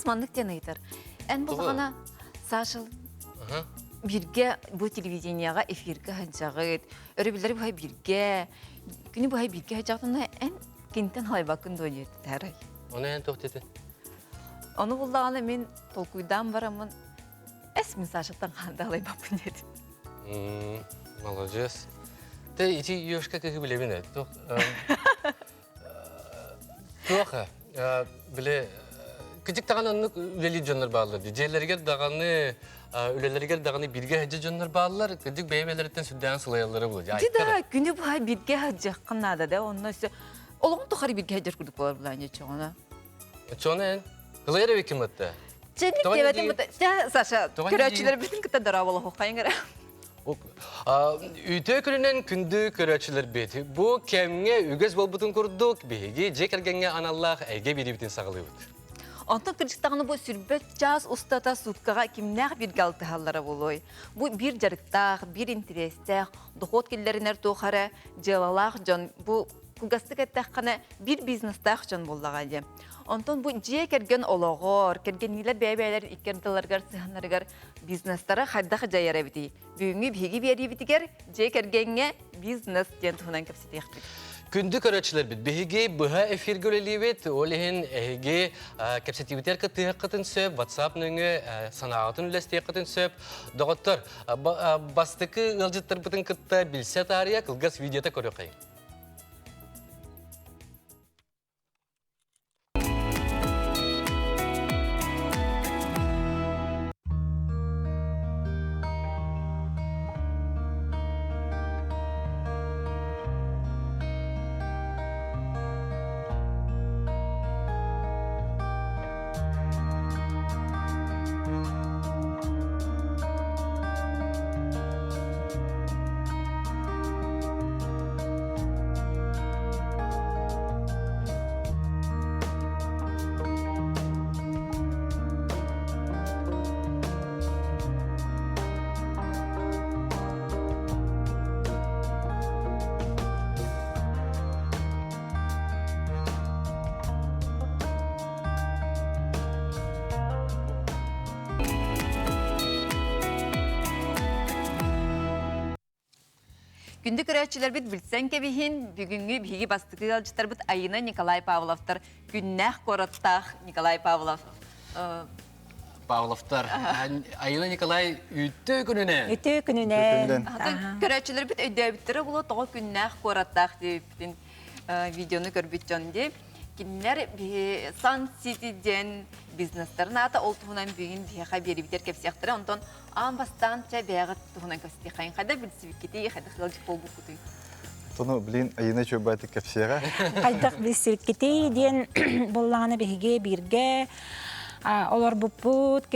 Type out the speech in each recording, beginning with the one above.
Кыыс маннык диэн ыйытар. Эн буллаҕына Саша бииргэ бу телевидениеҕа эфиргэ сылдьаҕыт, өрөбүллэри быһа бииргэ, күнү быһа бииргэ сылдьаҕытына эн кинтэн халайбаккын дуо диэтэ Ону эн туох диэтин? Ону буллаҕына мин толкуйдаан бараммын эс мин Сашаттан хаанда халайбаппын диэтим. Молодец. Ты ити Ёшка кыһы билэбин ээ. Туох Туох били кыдьык даҕаны оннук үлэлиир дьоннор бааллар дии. Дьиэлэригэр даҕаны, үлэлэригэр даҕаны бииргэ сылдьар дьоннор бааллар. Кырдьык бэйэ-бэйэлэриттэн сүрдээҕин сылайаллара буолуо. Ити да күнү быһа бииргэ сылдьыаххын наада да, онно өссө олоҕун тухары бииргэ сылдьар курдук буолар былаан чоҕуна. Чоҕуна эн ылайар эбиккин батта. Чэнник диэбэтим бата. Саша, көрөөччүлэрбитин кытта дорооболоһуоххайын эрэ. Үтүө күнүнэн күндү көрөөччүлэрбит. Бу кэмҥэ үгэс буолбутун курдук, биһиги дьиэ кэргэҥҥэ аналлаах эйгэ биэриибитин саҕалыыбыт. Онтон кырдьыктаҕына бу сүрбэт чаас устата суткаҕа кимнээх бииргэ алтыһаллара буолуой? Бу биир дьарыктаах, биир интэриэстээх, дохуот киллэринэр туох эрэ дьыалалаах дьон бу кылгастык эттэххинэ биир бизнестаах дьон буоллаҕа дии. Онтон бу дьиэ кэргэн олоҕор, кэргэнниилэр бэйэ-бэйэлэрин икки ардыларыгар сыһыаннарыгар бизнестара хайдах дьайар эбитий? Бүгүҥҥү биһиги биэриибитигэр дьиэ кэргэҥҥэ бизнес диэн туһунан кэпсэтиэхпит. Күндү көрөөччүлэрбит, биһиги быһа эфиргэ үлэлиибит. Ол иһин эһиги кэпсэтиибитигэр кыттыһыаххытын сөп, WhatsApp нөҥүө санааҕытын үллэстиэххитин сөп. Доҕоттор, бастакы ыалдьыттарбытын кытта билсэ таарыйа кылгас видеота көрүөххэйиҥ. Күндү көрөөччүлэрбит билсэн кэбиһин, бүгүҥҥү биһиги бастакы ыалдьыттарбыт Айына Николай Павловтар, күннээх куораттаах Николай Павлов. Павловтар. Айына Николай үтүө күнүнэн. Үтүө күнүнэн. Көрөөччүлэрбит өйдөөбүттэрэ буолуо тоҕо күннээх куораттаах диэбиппитин видеону көрбүт дьон дии. Кинилэр биһи Сан Сити диэн бизнестарын аата ол туһунан бүгүн биһиэхэ биэрибитэр кэпсиэхтэрэ. Онтон аан бастаан чэ бэйэҕит туһунан кэпсэтиэххэйин. Хайда билсибиккитий, хайдах ыалдьыт буолбуккутуй? Тону билин Айына Чуйбаатык кэпсиэҕэ. Хайдах билсибиккитий диэн буоллаҕына биһиги бииргэ олорбуппут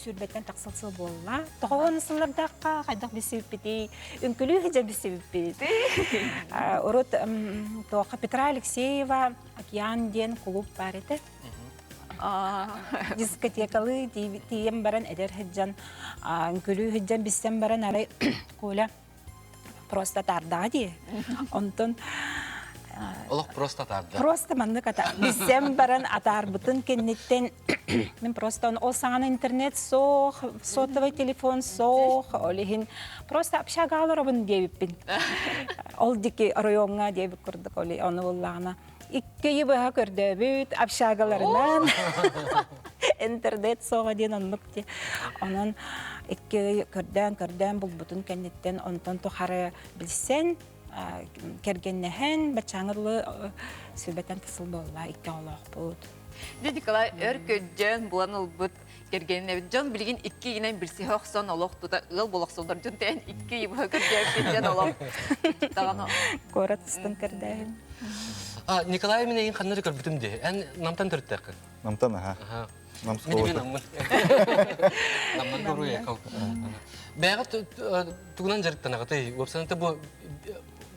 сүүрбэттэн тахсыл сыл буолла. Тоҕо сыллардаахха хайдах билсибиппитий, үҥкүлүү сылдьан билсибиппит. Урут туохха Петра Алексеева «Океан» диэн кулууп баар этэ. Дискотекалыы тиийэн баран эдэр сылдьан, үҥкүлүү сылдьан билсэн баран арай Коля просто атаардаҕа дии. Онтон Олох просто атаарда. Просто маннык ата билсэн баран атаарбытын кэнниттэн мин просто ол саҥаны интернет суох, сотовый телефон суох, ол иһин просто общага олоробун диэбиппин. Ол дики оройуоҥҥа диэбит курдук ол ону буллаҕына икки ыйы быһа көрдөөбүт общагаларынан интернет суоҕа диэн оннук дии. Онон икки ый көрдөөн-көрдөөн булбутун кэнниттэн онтон тухары билсэн, кэргэннэһэн, баччааҥҥа дылы сүбэтэн тысыл буолла икки оҕолоохпут. Дьэ Николай өр көрдөөн булан ылбыт кэргэнин эбит. Дьон билигин икки ыйынан билсиһэ охсон олох тута ыал буола охсоллор. Дьон тээн икки ыйы быһа көрдөөбүт дьон олох даҕаны Куорат устун көрдөөһүн. Николай мин эйигин ханна эрэ көрбүтүм дии. Эн Намтан төрүттээххин. Намтан аха. Нам Мен наммын. Наммын доруя Бэйэҕэ тугунан дьарыктанаҕытый? Уопсайынан бу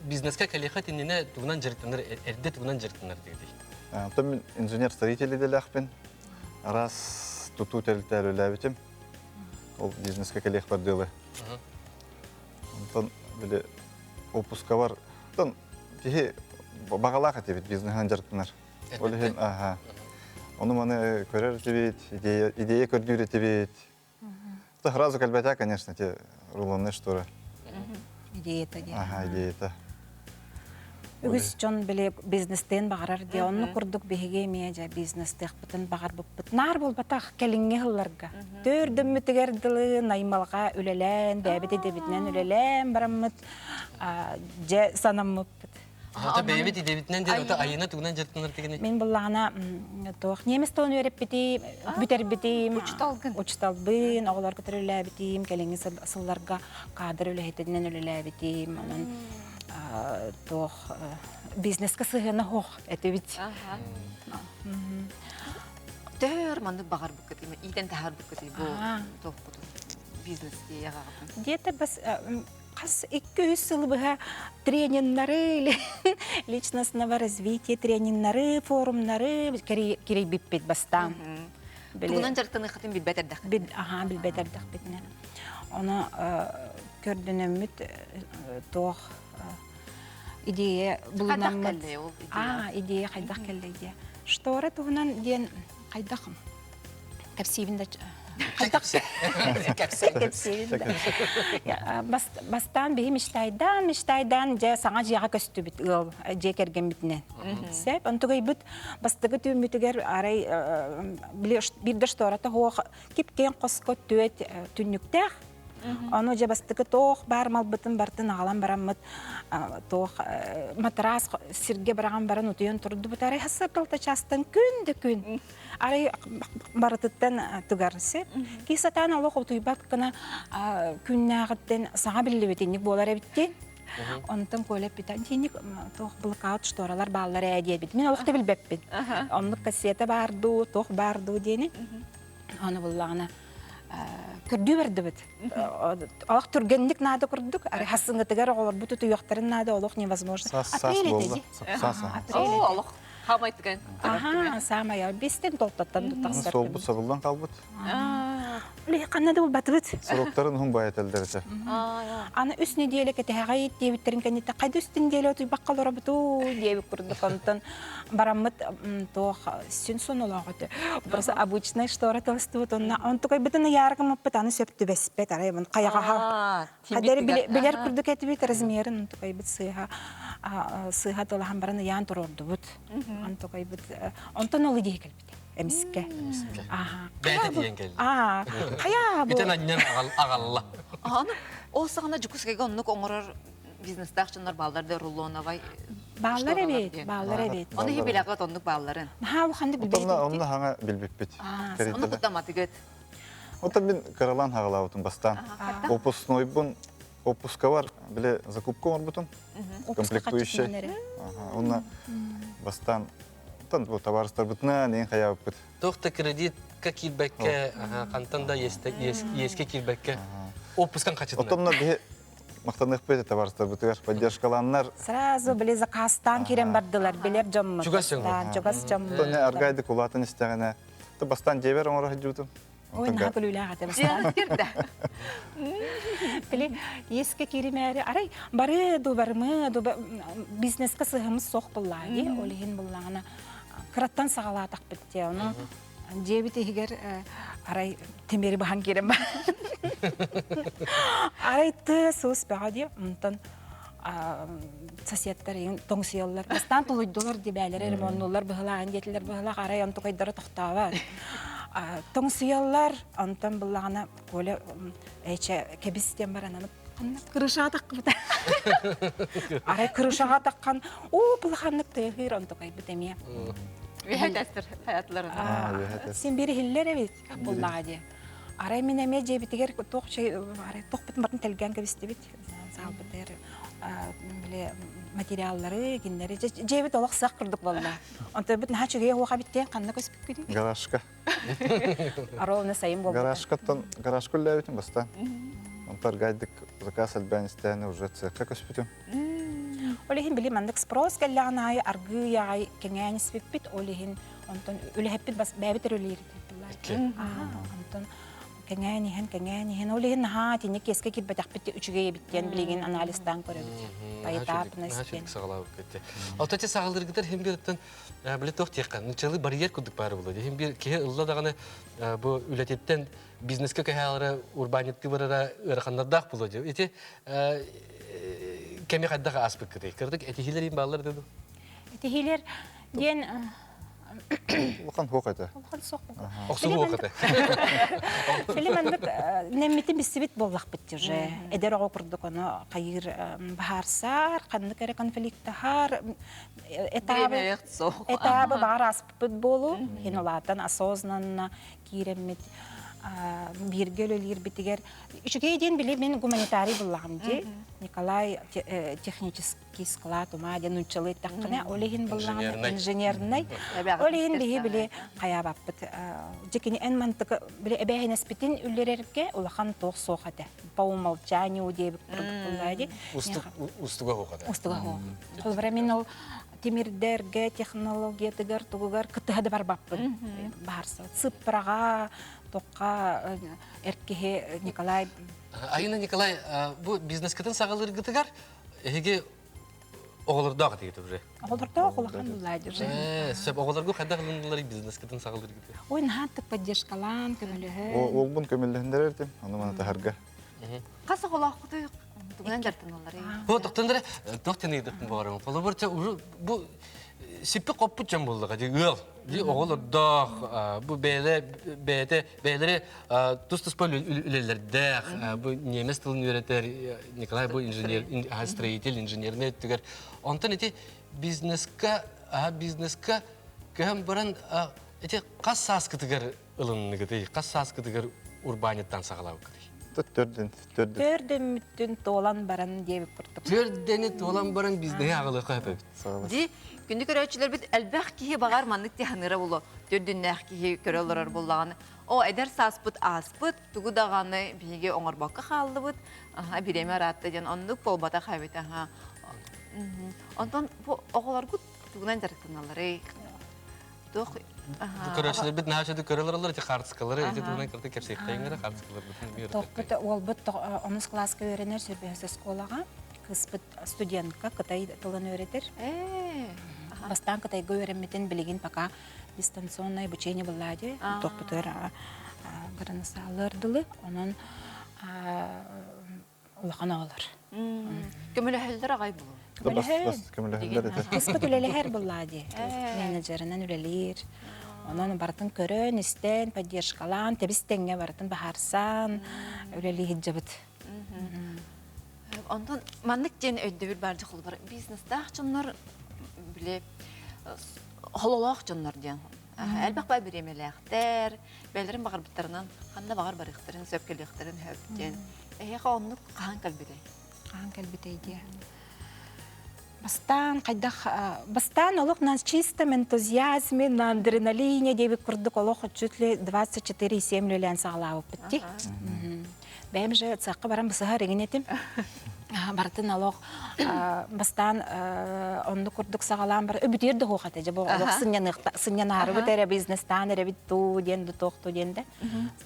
бизнеске кэлиэхэ иннинэ тугунан дьарыктанар, эрдэ тугунан дьарыктанар диэбитий? Оттон мин инженер-строитель идэлээхпин. Араас тутуу тэрилтэ үлэлээбитим. Ол бизнеске кэлиэхпэр дылы. Онтон били отпускабар, оттон киһи баҕалаах этибит бизнеһинэн дьарыктанар. Ол иһин аха. Ону маны көрөр этибит, идея, идея көрдүүр этибит. Это сразу кэлбэтэ, конечно, те рулонные шторы. Идеята диэн. Ага, идеята. Үгүс дьон били бизнестен баҕарар диye, онну курдук биһиги эмиэ дьэ бизнестиэхпитин баҕарбыппыт. Наар буолбатах кэлиҥҥи сылларга. Төрдөммүтүгэр дылы наймалга үлэлээн, бэйэбит идэбитинэн үлэлээн бараммыт, дьэ санаммыппыт. Ата бэйэбит идэбитинэн диэн ата айына тугунан дьарыктанар тигини? Мин буллаҕына туох немец тылын үөрэппитим, бүтэрбитим, Учуталгын. Учуталбын, оҕолорго үлэлээбитим, кэлиҥҥи сылларга кадр үлэһитинэн үлэлээбитим. Онон туох бизнеска сыһыана суох этибит. Төһөр маннык баҕарбыккыт, иитэн таһаарбыккыт бу туохпутун бизнес диэҕаҕытын? Где-то бас хас 2-3 сыл быһа трениннары, личностного развития трениннары, форумнары кирийбиппит бастаан. Тугунан дьарыктаныаххытын билбэт эрдэххит. Аха, билбэт эрдэхпитинэ. Ону көрдөнөммүт туох идея булунаммыт. Аа, идея хайдах кэллэ идея. Штора туһунан диэн хайдах кэпсиибин да хайдах кэпсиибин да бастаан биһи мечтайдаан мечтайдаан дьэ саҥа дьиэҕэ көстүбүт ыал дьиэ кэргэммитинэн сөп онтугайбыт бастакы түүммүтүгэр арай биир да штората суох кип-киэҥ хоско түөт түннүктээх Ону дьэ бастакы туох баар малбытын бартын аҕалан бараммыт туох матрас сиргэ быраҕан баран утуйан турдубут арай сырдалта чаастан күн да күн арай барытыттан тугар сөп ки сатаан олох утуйбат гына күннээҕиттэн саҥа биллибит инник буолар эбиттин Онтон Коля эппитэ, инник туох блокаут шторалар бааллар ээ диэбит. Мин олох да билбэппин. Оннук кассета баар дуу, туох баар дуу диэни. Аны буллаҕына көрдүү бардыбыт. Олох түргэнник наада курдук. Хассыҥытыгар оҕолорбут утуйуохтарын наада олох невозможно. Саас саас буолла. Саас. Оо, олох хаамай түгэн. Аха, саамай бистен толтоттан тахсар. Суолбут сабыллан хаалбыт. Үлэ ханна да булбатыбыт. Сроктарын уһун баайаталлар этэ. Аны үс неделя кэтэһэҕэй диэбиттэрин кэнниттэн хайда үс неделя утуйбакка олоробутуу диэбит курдук онтон бараммыт туох сүн сонолоох этэ. Просто обычный штора тылыстыбыт онно онтукайбытын ыйааргыммыппыт аны сөп түбэспэт арай хайаҕаһа Хадэр билэр курдук этибит размерын онтукайбыт сыыһа сыыһа тылаһан баран ыйаан туруордубут. Онтукайбыт онтон ол идея кэлбитэ эмискэ. Аха. Бэйэтэ тиийэн кэлли. Аа, хайа бу. Бүтэн анньан аҕалла. Аны ол саҕана Дьокуускайга оннук оҥорор бизнестаах дьоннор бааллар да рулоновай Бааллар эбит, бааллар эбит. Оны иһи билэҕит оннук баалларын. Наһаа улаханнык билбэт. Онно онно хаҥа билбиппит. Ону куттаматыгыт. Оттон мин кыралаан хаҕалаабытым бастаан. Опускнойбун опускабар бile закупка оҥорбутум. Комплектующий. Онно бастаан Оттон бу табаарыстарбытынан эҥин хайаабыппыт. Туох да кредитка киирбэккэ, хантан да иэскэ киирбэккэ, отпускан хачытынан. Оттон мына биһи махтаныахпыт табаарыстарбытыгар поддержкалааннар. Сразу били заказтаан киирэн бардылар, билэр дьоммут. Чугас дьоммут. Чугас дьоммут. Оттон аргайды улаатан истэҕинэ, бастаан дьиэбэр оҥоро сылдьыбытым. Ой, наһаа күлүүлээх этэ бастаан. Били иэскэ кииримээри арай бары дубарымы бизнеска сыһымыз суох буллааги ол иһин буллаҕына кыраттан саҕалаатахпыт дии ону дьиэбит иһигэр арай тимири баһан киирэн арай тыа суус бөҕө дии онтон соседтар иһин тоҥсуйаллар бастаан тулуйдулар дибээлэри ремоннуллар быһылаан диэтилэр быһылаах арай онтукайдара тохтообот тоҥсуйаллар онтон буллаҕына Коля эчэ кэбис диэн баран аны крышаҕа таххыбыта арай крышаҕа таххан оо булаханнык тыаһыыр онтукайбыт эмиэ Үөһэ хаятыларын син биир иһиллэр эбит буллаҕа дии арай мин эмиэ дьиэбитигэр туох арай туохпутун барын тэлгээн кэбистибит саалбытыгар били материаллары кинилэри дьиэбит олох сах курдук буолла онтон бит наһаа үчүгэй уоха биттиэн ханна көспүккүнүй гаражка ровно сайын буолбута гаражкаттан гаражка үллээбитим бастаан онтон гайдык заказ элбээн истээнэ уже цехка көспүтүм ол иһин били маннык спрос кэллэҕин аайы аргыый аҕай кэҥээн испиппит ол иһин онтон үлэһиппит бас бэйэбит эрэ үлэлиир онтон. Кэҥээн иһэн, кэҥээн иһэн, ол иһин наһаа итинник киэскэ киирбэтэхпит үчүгэй эбит диэн билигин анализтаан көрөбүт. Поэтапность диэн. Саҕалаабыккыт. Оттон саҕалыыргытар иһин бириттэн били туох диэххэ, нуччалыы барьер курдук баар буолуо. Иһин биир киһи ылла даҕаны бу үлэтиттэн бизнескэ көһөөлөрө урбаанньыттыы барара ыараханнардаах буолуо дии. Ити кэми хайдах ааспыккытый? Кырдык этиһиилэр бааллар дуу? Этиһиилэр диэн Улахан хуох этэ. Улахан суох. Охсуһуу хуох этэ. Били маннык нэммитин билсибит буоллахпыт уже. Эдэр оҕо курдук ону хайыыр баһаарсаар, ханнык эрэ конфликтаһар этабы этабы баҕар ааспыппыт буолуу. Хин улаатан осознанно киирэммит бииргэ үлэлиирбитигэр үчүгэй диэн били мин гуманитарий буллаҕым дии. Николай технический склад ума диэн нууччалыы эттэххинэ, ол иһин буллаҕына инженернай. Ол иһин биһи били хайаабаппыт. Дьэ кини эн мантык били эбээһинэспитин үллэрэргэ улахан туох суох этэ. По умолчанию диэбит курдук буллаа дии. Устуга суох этэ. Устуга суох. Холобура мин ол тимирдэргэ, технологиятыгар, тугугар кыттыһа да барбаппын. Баарса цыппыраҕа, тоққа эр киһи Николай Айына Николай, бу бизнескытын саҕалыыргытыгар эһиги оҕолордоох этигит уже. Оҕолордоох улахан буллаадыр. Сөп оҕолорго хайдах ылыннылар бизнескытын саҕалыыргытыгар? Ой, наһааттык поддержкалаан, көмөлөһөн. Уолбун көмөлөһүннэрэр этим, ону маны таһарга. Хас оҕолооххутуй? Тугунан дьарыктаналлар? Бу тоқтон туох тэнийдикпин баарым. Холобур, бу сиппи хоппут дьон буоллаҕа дии ыал. Дии оҕолордоох, бу бэйэлэ бэйэтэ бэйэлэри тус-туспа үлэлэрдээх, бу немец тылын үөрэтэр Николай бу инженер, строитель, инженерный өттүгэр. Онтон ити бизнеска, бизнеска көһөн баран ити хас сааскытыгар ылынныгытый, хас сааскытыгар урбаанньыттан саҕалаабыккытый? Төрдүн, төрдүн. Төрдүммүттүн туолан баран диэбит курдук. Төрдени туолан баран бизнеһи аҕалыахха сөп эбит. Ди күндү көрөөччүлэрбит элбэх киһи баҕар маннык тиһаныра було төрдүннээх киһи көрө олорор буллаҕына о эдэр сааспыт ааспыт тугу даҕаны биһиги оҥорбокко хааллыбыт аха бириэмэ ыраатта диэн оннук буолбатах эбит аха онтон бу оҕолоргут тугунан дьарыктаналларый туох Көрөөччүлэрбит наһаа үчүгэй көрөлөр ити хаартыскалары ити туһунан кырдык кэпсиэхтэйиҥ эрэ хаартыскаларбытын Тохпут уолбут онус кылааска үөрэнэр сүрбэһис оскуолаҕа кыыспыт студентка кытай тылын үөрэтэр. Бастаан Кытайга үөрэммитин билигин пока дистанционное обучение была дии. Тохпутугар баранасаалар дылы. Онон улахан оҕолор. Көмөлөһөллөр аҕай булу. Көмөлөһөллөр этэ. Кыспыт үлэлэһэр буллаа дии. Менеджеринэн үлэлиир. Онон барытын көрөн, истэн, поддержкалаан, тэбис тэҥҥэ барытын баһаарсан үлэлии сылдьабыт. Онтон маннык диэн өйдөбүл баар дьохолбар бизнестаах дьоннор били хололоох дьоннор диэн элбэх бай бириэмэлээхтэр, бэйэлэрин баҕарбыттарынан ханна баҕар барыахтарын сөп кэлиэхтэрин сөп диэн. Эһиэхэ оннук хаһан кэлбитэй? Хаһан кэлбитэй диэ. Бастаан хайдах бастаан олох на чистом энтузиазме, на адреналине диэбит курдук олох чуть ли 24,7 үлэлээн саҕалаабыппыт дии. Бэйэм же цехха баран бысыһар игин этим. Барытын олох бастаан оннук курдук саҕалаан бар өбүтүөр да хуох этэ. Дьэ бу олох сынньанаарыбыт эрэ бизнестаан эрэбит туу диэн да туохту диэн да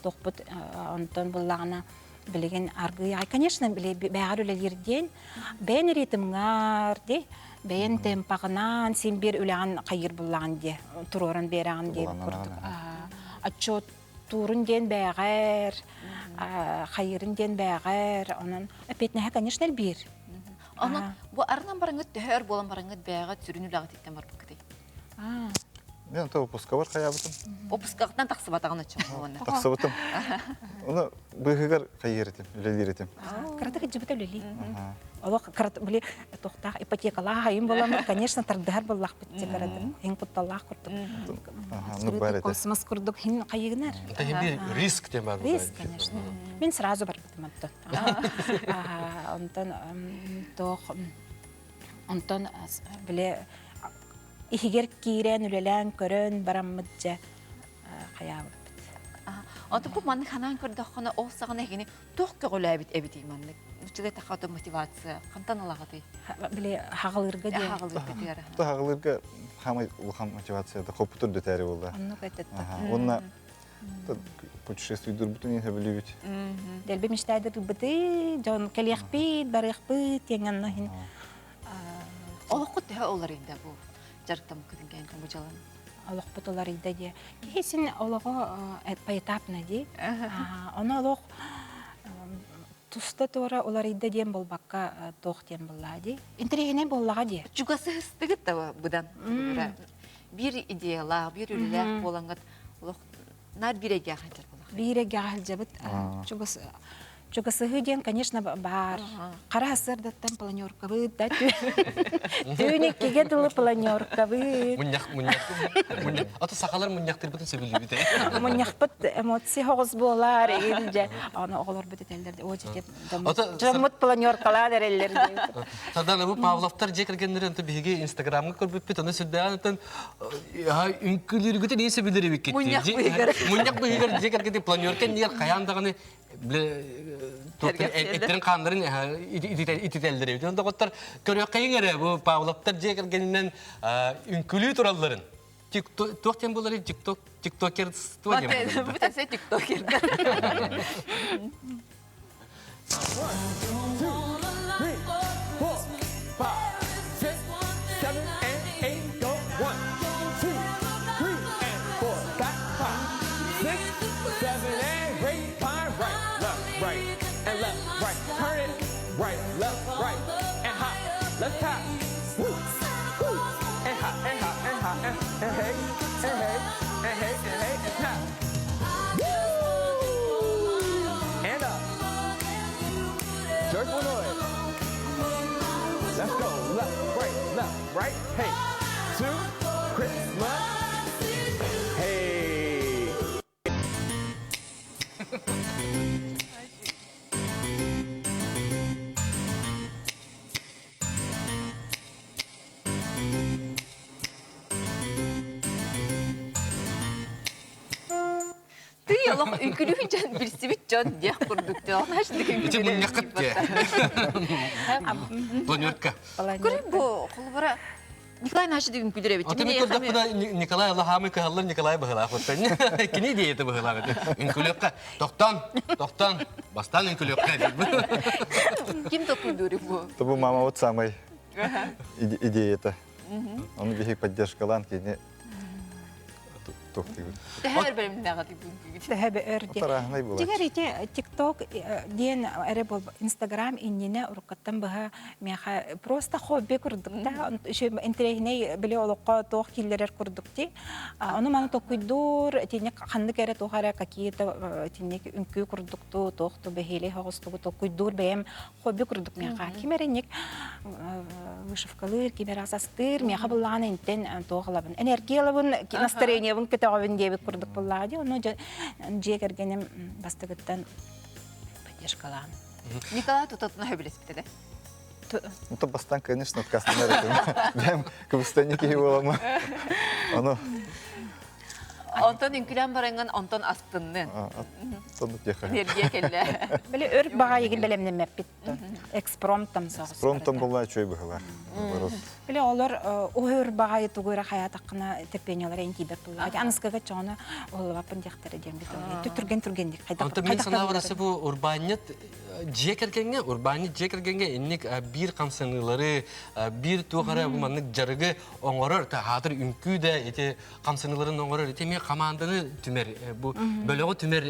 туохпут онтон буллаҕына билигин аргыый конечно били бээҕэр үлэлиир диэн бэйэн ритмҥар ди бэйэн темпаҕынан син биир үлэҕин хайыыр буллаҕын диэ туруоран биэрэҕин диэбит курдук отчет туурун диэн бээҕэр хайыырын диэн бээҕэр онон эппиэтинэһэ конечно элбиир Онон бу арынан бараҥыт төһө өр буолан бараҥыт бээҕэ сүрүн үлэҕититтэн барбыккытый? Мен то выпускабар хайаабытым. Выпускаҕыттан тахсыбатаҕын оччоҕо Тахсыбытым. Оны быыһыгар хайыыр этим, үлэлиир этим. Кыратык ижибит үлэлии. Олох кырат били тохтаах ипотекалаах айым боламмыт, конечно, тардыһар боллахпыт те кыратын. Хин кутталлаах курдук. Ну бар этэ. Космос курдук хин хайыгынар. Это бир риск тем бар. Риск, конечно. Мен сразу барбытым онтон. Онтон тох онтон били иһигэр киирэн үлэлээн көрөн бараммыт дьэ хайаабыппыт. Онтон бу маннык ханаан көрдөххүнэ ол саҕана эһигини туох көҕүлээбит эбитий маннык? Үчүгэй тахата мотивация хантан ылаҕытый? Били хаҕалыырга диэн. Хаҕалыырга диэн. Хаҕалыырга хамай улахан мотивация да хоппутур дүтээри буолла. Оннук этэтта. Уонна Путешествуйдурбутун иһэ Дэлби мечтайдырбыты, дьон кэлиэхпит, барыахпыт диэн иһин. Олоххут төһө уларыйда бу дьарыктаммыккытын кэнниттэн бу дьалан? Олохпут уларыйда диye. Киһи син олоҕо поэтапно дии. Ону олох туста туора уларыйда диэн буолбакка туох диэн буоллаа дии. Интэриэһинэй буоллаҕа дии. Чугасыһыстыгыт да быдан. Биир идеялаах, биир үлэлээх буолаҥҥыт олох наар биир эйгэҕэ сылдьар буоллах. Биир эйгэҕэ сылдьабыт. Чугас Чугасыһыы диэн, конечно, баар. Хара сарсыардаттан планеркабыт да түүн иккигэ дылы планеркабыт. Мунньах, мунньах, мунньах. Ото сахалар мунньахтырбытын сөбүлүүбүт ээ. Мунньахпыт эмоция хоҕус буолар, эгин дьэ. Аны оҕолорбут этэллэр, о дьэ дьоммут планеркалаан эрэллэр диэбит. Сардана бу Павловтар дьиэ кэргэннэрин онто биһиги Инстаграмҥа көрбүппүт, ону сүрдээҕин оттон үҥкүүлүүргүтүн иин сөбүлүүр эбиккит. Мунньах быһыгар. Мунньах быһыгар дьиэ кэргэни планерка иннигэр хайаан даҕаны эттерин хааннарын ититэллэр эбит. Доҕоттор көрүөххэйиҥ эрэ бу Павловтар дьиэ кэргэнинэн үҥкүлүү туралларын. Туох диэн буоларый? Тикток, тиктокерство диэн буолар. Бу тахса тиктокердар. One, two, three, four, five, six, seven, and eight. Go. One, two, three, and four. Back, five, six, seven, and grapevine. Right, left, right, and left, right. Turn it. Right, left, right, and hop. Let's tap. Woo, woo, and hop, and hop, and hop, and, and hey, and hey, and hey, and hey, and tap. Woo! And up. Joyful noise. Let's go. Left, right, left, right. Hey. Two. Christmas. Hey. Тый олох үҥкүлүү дьон билсибит дьон диэх курдук Ити мунньаххыт дии. Планерка. Көрүн бу холобура Николай Наши үҥкүлүр эбит. Ото мен көрдөхпүнэ Николай Аллахамы кыһаллар Николай быһылаах оттон. Кини идеята быһылаах этэ. Үҥкүлүөххэ тохтон, тохтон, бастаан үҥкүлүөххэ диир. Ким толкуйдуур бу? Бу мама вот самый идеята. Ону биһи поддержкалаан кини Төһө бэлэмнээҕи Төһө өр Дигэр ити ТикТок диэн эрэ бол Инстаграм иннинэ уруккаттан быһа миэхэ просто хобби курдук да интэриэһинэй били олоххо туох киллэрэр курдук ти ону маны толкуйдуур итинник ханнык эрэ туох эрэ какие-то итинник үҥкүү курдукту туох ту бэһиэлэй соҕустугу толкуйдуур бэйэм хобби курдук миэхэ ким эрэ инник вышивкалыыр ким эрэ асастыыр миэхэ буллаҕына интен туох ылабын энергия ылабын настроениебын көтөҕөбүн диэбит курдук буллаҕа дии ону дьиэ кэргэним бастыгыттан поддержкалаан Николай тутатына сөбүлэспитэ Ну, то бастан, конечно, отказанар этим. Бэм кыбыстани киһи буолама. Ону Онтон үҥкүлээн бараҥҥын онтон астыннын. Соннук диэхэ. Энергия кэллэ. Били өр баҕайыгын бэлэмнэммэппит. Экспромтом соҕус. Экспромтом буолла үчүгэй быһылар. Били олор өр баҕайы тугу эрэ хайаатаххына терпениялара эн тиийбэт буолла. Аныскыга чоҕуна уһуллубаппын диэхтэрэ диэн бит. Түргэн түргэнник хайдах. Онтон мин санаабар бу урбаанньыт дьиэ кэргэҥҥэ, урбаанньыт дьиэ кэргэҥҥэ инник биир хамсаныылары, биир туох эрэ маннык дьарыгы оҥорор, хаатыр үҥкүү да ити хамсаныыларын оҥорор, ити эмиэ хамаанданы түмэр, бу бөлөҕү түмэр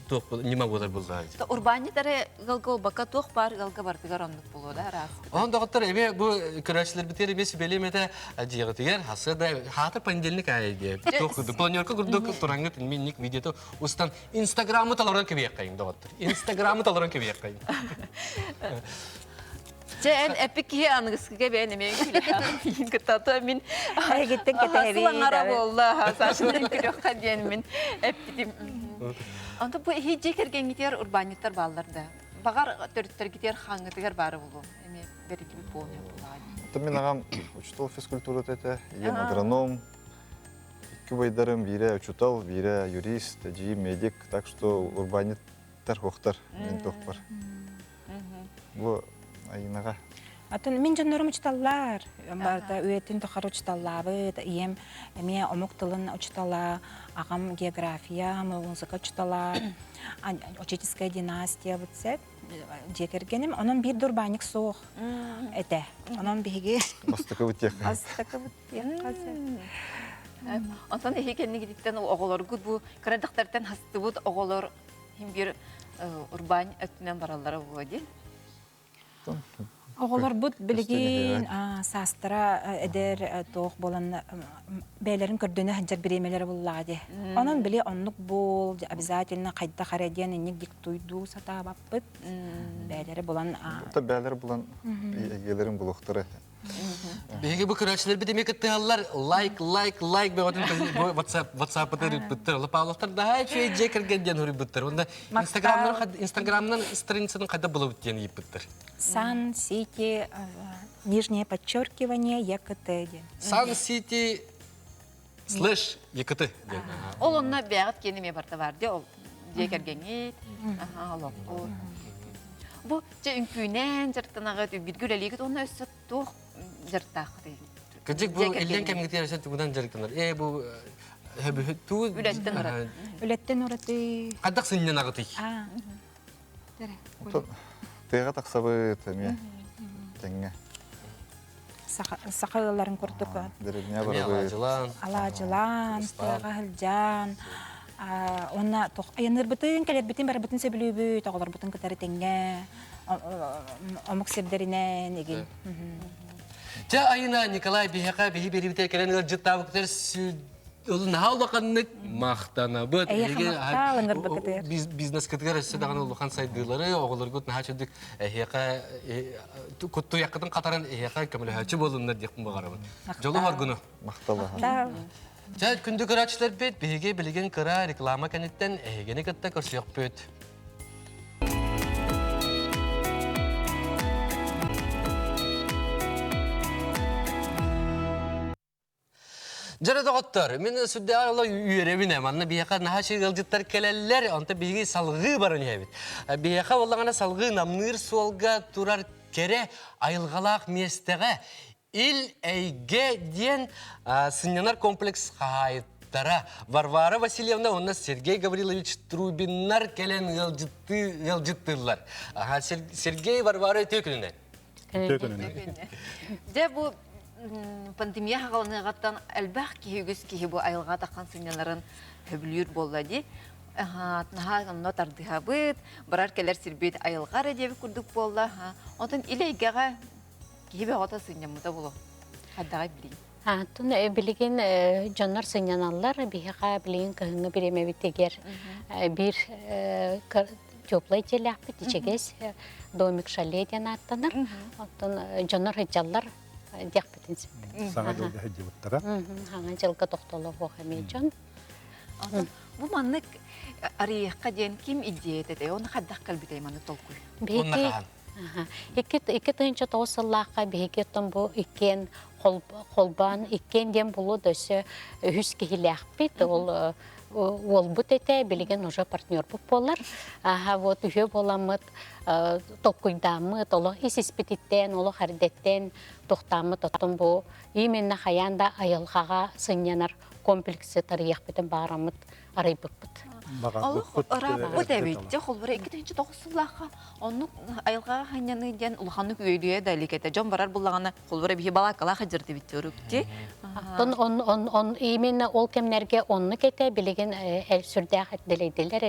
туох ньыма буолар буллаа. Урбаанньыт эрэ ыалга буолбакка туох баар ыалга барытыгар оннук буолуо да араас. Онон доҕоттор эмиэ бу көрөөччүлэрбитигэр эмиэ сүбэлиэм этэ дьиэҕитигэр хасыа да хаатыр понедельник аайы диэ туох курдук планерка курдук тураҥҥыт минник видеото устан инстаграмы толорон кэбиэххэйиҥ доҕоттор инстаграмы толорон кэбиэххэйиҥ Чэ, эн эпик киһи аныгыскыга бэйэн эмиэ күлэххин кытта мин Эһигиттэн кэтэһэбит. Сылаҥара буолла, Сашаны күлүөххэ диэн мин эппитим. Онто бу иһи дьиэ кэргэҥҥитигэр урбаанньыттар бааллар да. Баҕар төрүттэргитигэр хаҥҥытыгар баара буолуо. Эмиэ бэриллибит буолуо буолаҕа. Оттон мин аҕам учутал физкультурата этэ, ийэм агроном. Икки убайдарым биирэ учутал, биирэ юрист, эдьиийим медик, так что урбаанньыттар хуохтар мин туохпар. Бу Айынаҕа. Атын мин дьоннорум учуталлар. Барыта үйэтин тухары учуталлаабыт. Ийэм эмиэ омук тылын учутала, аҕам география, музыка учутала, учительская династия бут сеп дьиэ кэргэним. Онон биир дурбаанньык суох этэ. Онон биһиги Бастакыбыт диэххэ. Бастакыбыт диэххэ сөп. Онтон эһи кэннигититтэн оҕолоргут бу кырадахтартан хастыбыт оҕолор хим бир урбаан өттүнэн бараллара буолуо дии. Оҕолорбут билигин саастара эдэр туох буолан бэйэлэрин көрдөнө сылдьар бириэмэлэрэ буллаҕа дии. Онон били оннук буол, обязательно хайдах эрэ диэн инник диктуйдуу сатаабаппыт. Бэйэлэри булан Бэйэлэри булан эйгэлэрин булуохтара. Биһиги бу көрөөччүлэрбит эмиэ кыттыһаллар. Лайк, лайк, лайк бөҕөтүн WhatsApp, WhatsApp-ытар ыыппыттар. Ола Павловтар наһаа үчүгэй дьиэ кэргэн диэн суруйбуттар. Уонна Инстаграмнан Инстаграмнан страницаны хайда булабыт диэн ыйыппыттар. Сан Сити нижнее подчеркивание ЕКТ диэн. Сан Сити слэш ЕКТ диэн. Ол онно бэйэҕит киэн эмиэ барта бар дии ол дьиэ кэргэҥҥит, олоххут. Бу чэ үҥкүүнэн дьарыктанаҕыт, бииргэ үлэлиигит уонна өссө туох дьарыктааххытый? Кырдьык бу иллэҥ кэмҥитигэр өссө тугунан дьарыктанар? Ээ бу туу Үлэттэн ураты. Үлэттэн ураты. Хайдах сынньанаҕытый? Тыаҕа тахсабыт эмиэ тэҥҥэ. Саха ыалларын курдук. Дэриэбинэ барабыт. Алаадьылаан, тыаҕа сылдьан, уонна айанныырбытын, кэлэрбитин барыбытын сөбүлүүбүт, оҕолорбутун кытары тэҥҥэ омук сирдэринэн игин. Дьэ Айына Николай биһиэхэ биһи биэриибитигэр кэлэн ыалдьыттаабыккытыгар наһаа улаханнык махтанабыт. Бизнескытыгар өссө даҕаны улахан сайдыылары, оҕолоргут наһаа чөдүк эһиэхэ куттуйаххытын хатаран эһиэхэ көмөлөһөөччү буолуннар диэхпин баҕарабын. Дьолу хоргуну. Махтал. Дьэ, күндү көрөөччүлэрбит, биһиги билигин кыра реклама кэнниттэн эһигини кытта көрсүөхпүт. Дьэ доҕоттор, мин сүрдээх ыла үөрэбин ээ. Манна биһиэхэ наһаа үчүгэй ыалдьыттар кэлэллэр, онтон биһиги салҕыы баран иһэбит. Биһиэхэ буоллаҕына салҕыы намныыр суолга турар кэрэ айылҕалаах миэстэҕэ Ил Эйгэ диэн сынньанар комплекс хаһаайыттара Варвара Васильевна уонна Сергей Гаврилович Трубиннар кэлэн ыалдьыттыы ыалдьыттыыллар. Сергей Варвара үтүө күнүнэн. Үтүө күнүнэн. Дьэ бу пандемия хаҕаланыаҕыттан элбэх киһи үгүс киһи бу айылҕа таххан сынньанарын сөбүлүүр буолла дии. Наһаа онно тардыһабыт, барар кэлэр сирбит айылҕа эрэ диэбит курдук буолла. Онтон ил эйгэҕэ киһи бөҕөтө сынньаммыта буолуо. Хайдаҕай билигин? Антон билигин дьоннор сынньаналлар. Биһиэхэ билигин кыһыҥҥы бириэмэбитигэр биир теплай дьиэлээхпит, ичигэс домик шале диэн ааттанар. Оттон дьоннор сылдьаллар диэхпитин сөп. Саҥа дьылга сылдьыбыттара. Саҥа дьылга тохтоло суох эмиэ дьон. Бу маннык арыйыахха диэн ким идеята этэй? Оны хайдах кэлбитэй маннык толкуй? Биһиги 2009 сыллаахха биһиги оттон бу иккиэн холбоон иккиэн диэн булу да өссө үһүс киһилээхпит. Ол уолбут этэ, билигин уже партнербут буолар. Аха вот үһүө буоламмыт толкуйдааммыт, олох ис испититтэн, олох эрдэттэн тохтооммут оттон бу именно хайаан да айылҕаҕа сынньанар комплексы тарыйыахпытын баҕараммыт арыйбыппыт. Олох ырааппыт эбит. Дьэ, холбура 2009 сыллаахха оннук айылҕаҕа ханньаныы диэн улаханнык үөдүйэ да илик этэ. Дьон барар буллаҕына, холбура биһи балааккалаах дьырдыбит диорукти. Оттон он, он, он, именно ол кэмнэргэ оннук этэ, билигин сүрдээх дэлэйдилэр,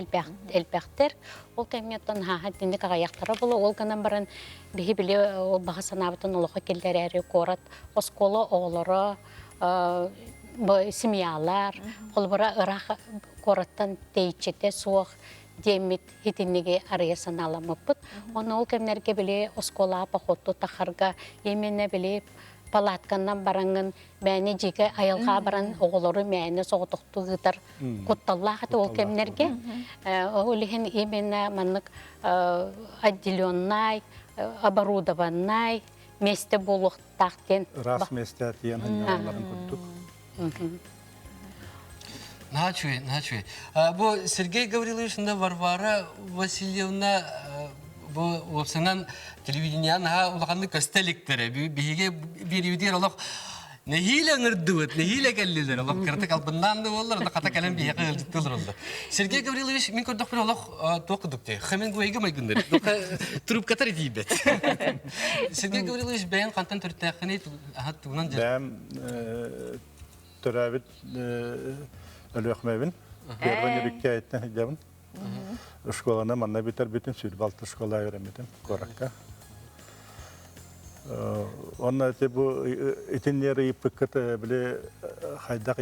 элбэхтэр. Ол кэмҥэ оттон хааха итинник аҕыйахтара буолуо. Ол гынан баран биһи били ол баҕа санаабытын олоххо киллэрээри куорат оскуола оҕолоро семьялар, холобура ыраах куораттан тэйиччитэ суох диэммит итинниги арыйа санааламмыппыт. Онно ол кэмнэргэ били оскуолаҕа походту тахарга именно били палатканнан бараҥҥын мээнэ дьиикэ айылҕа баран оҕолору мээнэ соҕотохтуу ыытар кутталлаах этэ ол кэмнэргэ. Ол иһин именно маннык отделеннай, оборудованнай миэстэ буолуохтаах диэн. Ыраас миэстэ тиийэн сынньаналларын курдук. Наһаа үчүгэй, наһаа үчүгэй. Бу Сергей Гаврилович уонна Варвара Васильевна. Бу уопсанан телевидение наһаа улаханнык көстө иликтэрэ. Биһиги биэриибитигэр олох нэһиилэ ыҥырдыбыт, нэһиилэ кэллилэр. Олох кыратык албыннаан да буоллар, аны хата кэлэн биһиэхэ ыалдьыттыылар оллар. Сергей Гаврилович, мин көрдөхпүнэ олох туох курдук дии, Хемингуэйга майгыннар. Трубкатар итийбэт. Сергей Гаврилович бэйэн хантан төрүттээххиний, аһат тугунан Бэйэм төрөөбүт Өлүөхүмэбин. Первый Нөрүккэ сылдьабын. Школаны манна бүтэрбитим, 26 школа үөрэммитим куоракка. Онно ити бу итиннэр ыйыппыккыт били хайдах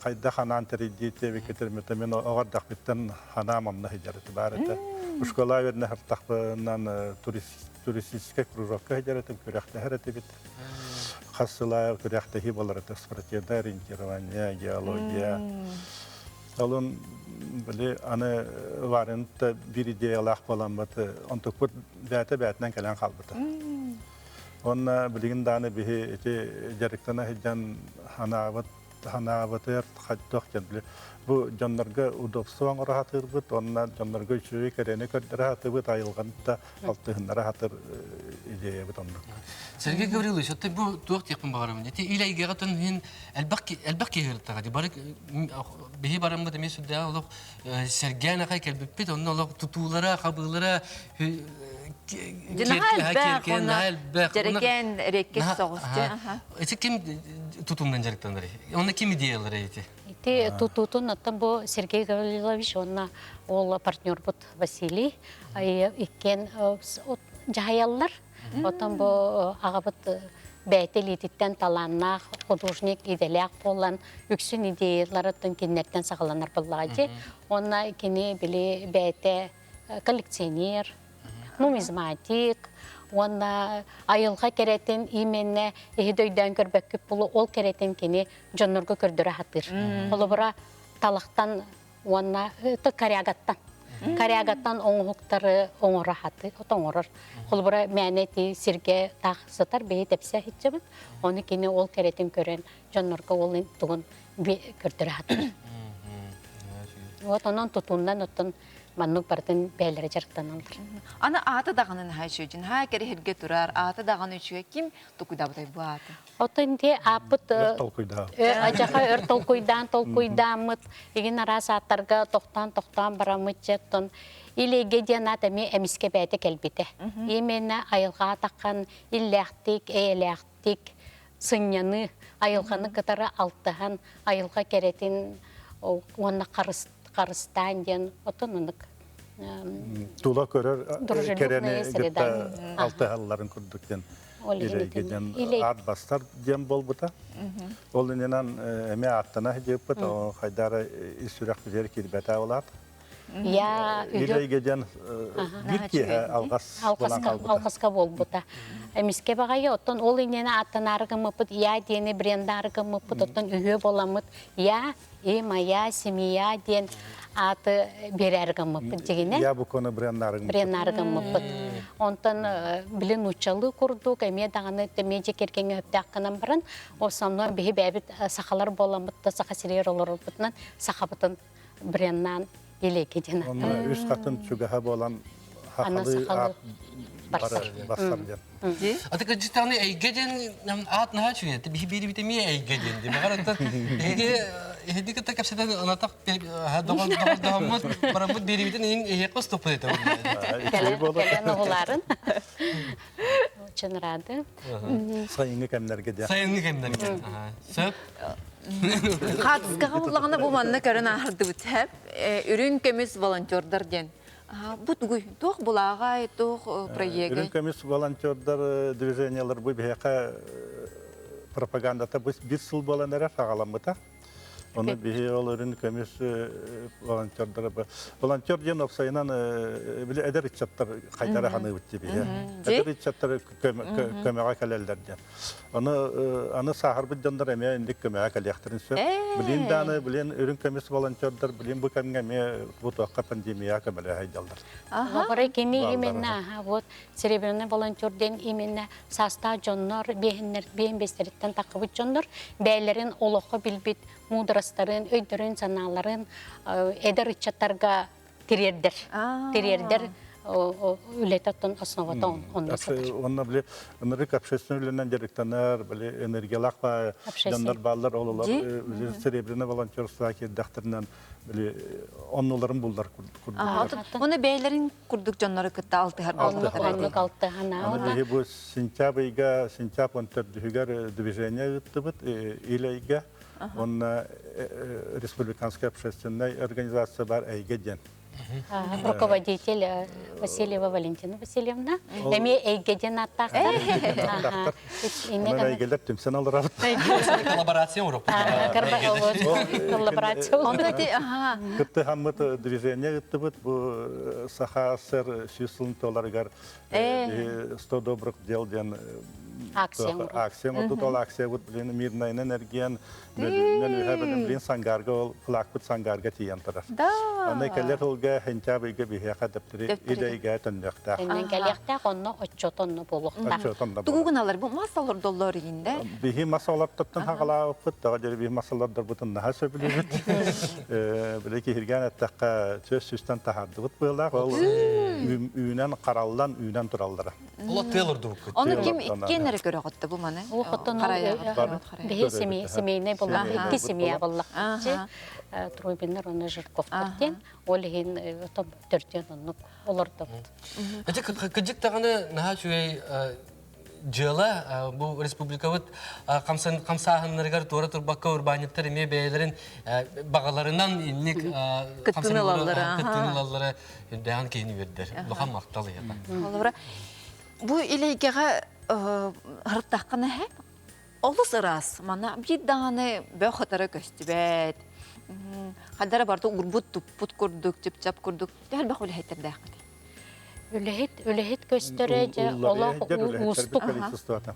хайдах анаан тэрийдии диэбиккитир мен оҕордахпыттан ханаам онно сылдьар баар этэ. Школа үөрэнэ сыртахпынан туристическай кружокка сылдьар этим, күрэхтэһэр этибит. Хас сыл күрэхтэһии буолар этэ, спортивное ориентирование, геология. Олун били аны варента бир идеялаах буоламмыт онтукпут бээтэ бээтинэн кэлэн хаалбыта. Онно билигин дааны биһи ити дьарыктана сылдьан ханаабыт ханаабытыгар хайдах диэн били бу дьоннорго удобство оҥоро сатыырбыт уонна дьоннорго үчүгэй кэрэни көрдөрө сатыыбыт айылҕаны да алтыһыннара сатыр идеябыт оннук. Сергей Гаврилович, оттон бу туох диэхпин баҕарабын. Ити ил эйгэҕэ иһин элбэх элбэх киһи ырыттаҕа дии. Бары биһи бараммыт эмиэ сүрдээх олох сэргээн ахай кэлбиппит. Онно олох тутуулара, хабыылара Наһаа элбэх, дьэрэкээн эриэккэс соҕус. Ити ким тутуунан дьарыктанар? Онно ким идеялара ити? Ити тутуутун оттон бу Сергей Гаврилович уонна ол партнербут Василий иккиэн дьаһайаллар. Оттон бу аҕабыт бэйэтэ илиититтэн талааннаах художник идэлээх буолан үксүн идеяларыттан кинилэртэн саҕаланар буоллаҕа дии. Уонна кини били бэйэтэ коллекционер, нумизматик уонна айылҕа кэрэтин именно иһи өйдөөн көрбөккүт булу ол кэрэтин кини дьоннорго көрдөрө сатыыр. Холобура талахтан уонна корягаттан корягаттан оҥоһуктары оҥоро хаты оҥорор. Холобура мээнэ ити сиргэ таах сытар биһи тэпсэ сылдьабыт. Ону кини ол кэрэтин көрөн дьоннорго ол тугун көрдөрө сатыыр. Вот онон тутуунан оттон маннык барытын бэйэлэрэ дьарыктаналлар. Аны аата даҕаны наһаа үчүгэй. Наһаа кэрэһиргэ турар, аата даҕаны үчүгэй. Ким тукуйдаабытай бу ааты? Оттон ити ааппыт Өр толкуйдаабыт. Адьаха өр толкуйдаан толкуйдааммыт, игин араас ааттарга тохтоон-тохтоон бараммыт дьэ Илэйгэ диэн аат эмиэ эмискэ бэйэтэ кэлбитэ. Именно айылҕаҕа таххан иллээхтик, эйэлээхтик сынньаныы, айылҕаны кытары алтыһан, айылҕа кэрэтин уонна харыстаан диэн отон ынык Тула көрөр кэрэни кытта алтыһалларын курдук диэн Илэйгэ диэн аат бастар диэн буолбута. Ол иннинэн эмиэ ааттана сылдьыбыппыт, хайдара ис сүрэх бизэр киирбэтэ ол аат. Я Илэйгэ диэн биир киэһэ алҕас буолан хаалбыта. Алҕаска буолбута. Эмискэ баҕайы оттон ол иннинэ аттанаары гыммыппыт я диэни брендаары гыммыппыт оттон үһүө буоламмыт я и моя семья диэн ааты биэрээри гыммыппыт дьигинэ. Я букваны бреннаары гыммыппыт. Бреннаары гыммыппыт. Онтон били нууччалыы курдук эмиэ даҕаны эмиэ дьиэ кэргэҥҥэ өптөөх гынан баран основной биһи бэйэбит сахалар буоламмыт да саха сиригэр олорорбутунан сахабытын бреннаан илиэки диэн Онно үс хатын чугаһа буолан хахалыы аат барсар. Барсар диэн. Аты кырдьыктаҕына эйгэ диэн аат наһаа үчүгэй. Биһи биирибит эмиэ эйгэ диэн дии. Баҕар оттон эһиги эһиги кытта кэпсэтэн ынатах доҕордоһоммут бараммыт биирибитин иһин эһиэхэ уступпут этэ. Кэлэн оҕуларын. Очень рады. Сайыҥҥы кэмнэргэ диэн. Сайыҥҥы кэмнэргэ. Сөп. Хаатыскаҕа буллаҕына бу манна көрөн ааһардыбыт. Үрүҥ көмүс волонтердар диэн. Бу тугуй? Туох булааҕай, туох проегай? Үрүҥ көмүс волонтердар движениелар бу биһиэхэ пропагандата биир сыл буолан эрэр саҕаламмыта. Ону биһи ол үрүн көмүс волонтердара волонтер диэн уопсайынан били эдэр ыччаттар хайдара ханыыбыт дии биһи. Эдэр ыччаттар көмөҕө кэлэллэр диэн. Аны аны сааһырбыт дьоннор эмиэ инник көмөҕө кэлиэхтэрин сөп. Билин дааны билин үрүҥ көмүс волонтердар билин бу кэмҥэ эмиэ бу туохха пандемияҕа көмөлөһө сылдьаллар. Ага. Кини именно вот серебряный волонтер диэн именно саастаах дьоннор биэһиннэр биэһин биэстэриттэн таххыбыт дьоннор бэйэлэрин олоххо билбит муударастарын, өйдөрүн, санааларын эдэр ыччаттарга тириэрдэр. Тириэрдэр. Үлэтэ оттон основата онно сытар. Онно били ынырык общественный үлэнэн дьарыктанар, били энергиялаах дьоннор бааллар, ол олор серебряный волонтерство киирдэхтэринэн били оннуларын буллар курдук. Оны бэйлэрин курдук дьоннору кытта алтыһар буоллахтара. Оннук алтыһана. Аны биһи бу сентябрь ыйга, сентябрь 14-үгэр движение ыыттыбыт Илэйгэ. Онно республиканская общественная организация бар Эйгэ диэн. Руководитель Васильева Валентина Васильевна. Эми Эйгэ диэн аттаахтар. Онон эйгэлэр түмсэн олоробут. Коллаборация оҥоруохпут. Коллаборация. Онто ити аха. Кыттыһаммыт движение ыттыбыт бу Саха СССР сүүс сылын туоларыгар 100 добрых дел диэн акция акция оҥордут. Ол акциябыт блин мирнайынан эргийэн Мөдүннэн үһэ бэлэм блин Сангарга ол флагпыт Сангарга тиийэн турар. Аны кэлэр сылга сентябрьга биһиэхэ дэптери идэйгэ төннүөхтээх. Төннөн кэлиэхтээх, онно отчуот онно буолуохтаах. Отчуот онно Тугу гыналар бу мас олордоллор иһинде? Биһи мас олортоттон хагалаабыппыт, тоҕо диэри биһи мас олордорбутун наһаа сөбүлүүбүт. Били киһиргээн эттэххэ, сөс сүстэн таһаардыбыт быылаах, ол үүнэн хараллан үүнэн тураллара. Ола тыал ордубуккут. Ону ким иккиэн эрэ көрөҕүттэ бу маны? Биһи семейный боллах, икки семья боллах. Трубиннар уонна Жирковтар диэн, ол иһин төрдүөн оннук олордобут. Эти кыдьык даҕаны наһаа үчүгэй дьыала бу республикабыт хамсааһыннарыгар туора турбакка урбаанньыттар эмиэ бэйэлэрин баҕаларынан инник кыттыыны ылаллара кыттыыны ылаллара үрдээҕин киһини үөрдэр. Улахан махтал ийэҕэ. Холобура, бу илэйгэҕэ ырыттаххына эһэ олус ыраас. Мана биир даҕаны бөх хатара көстүбэт. Хадара барыта уурбут туппут курдук, чып-чап курдук. Төһө элбэх үлэһиттэрдээххитий? Үлэһит, үлэһит көстөрө дьэ олох уустук.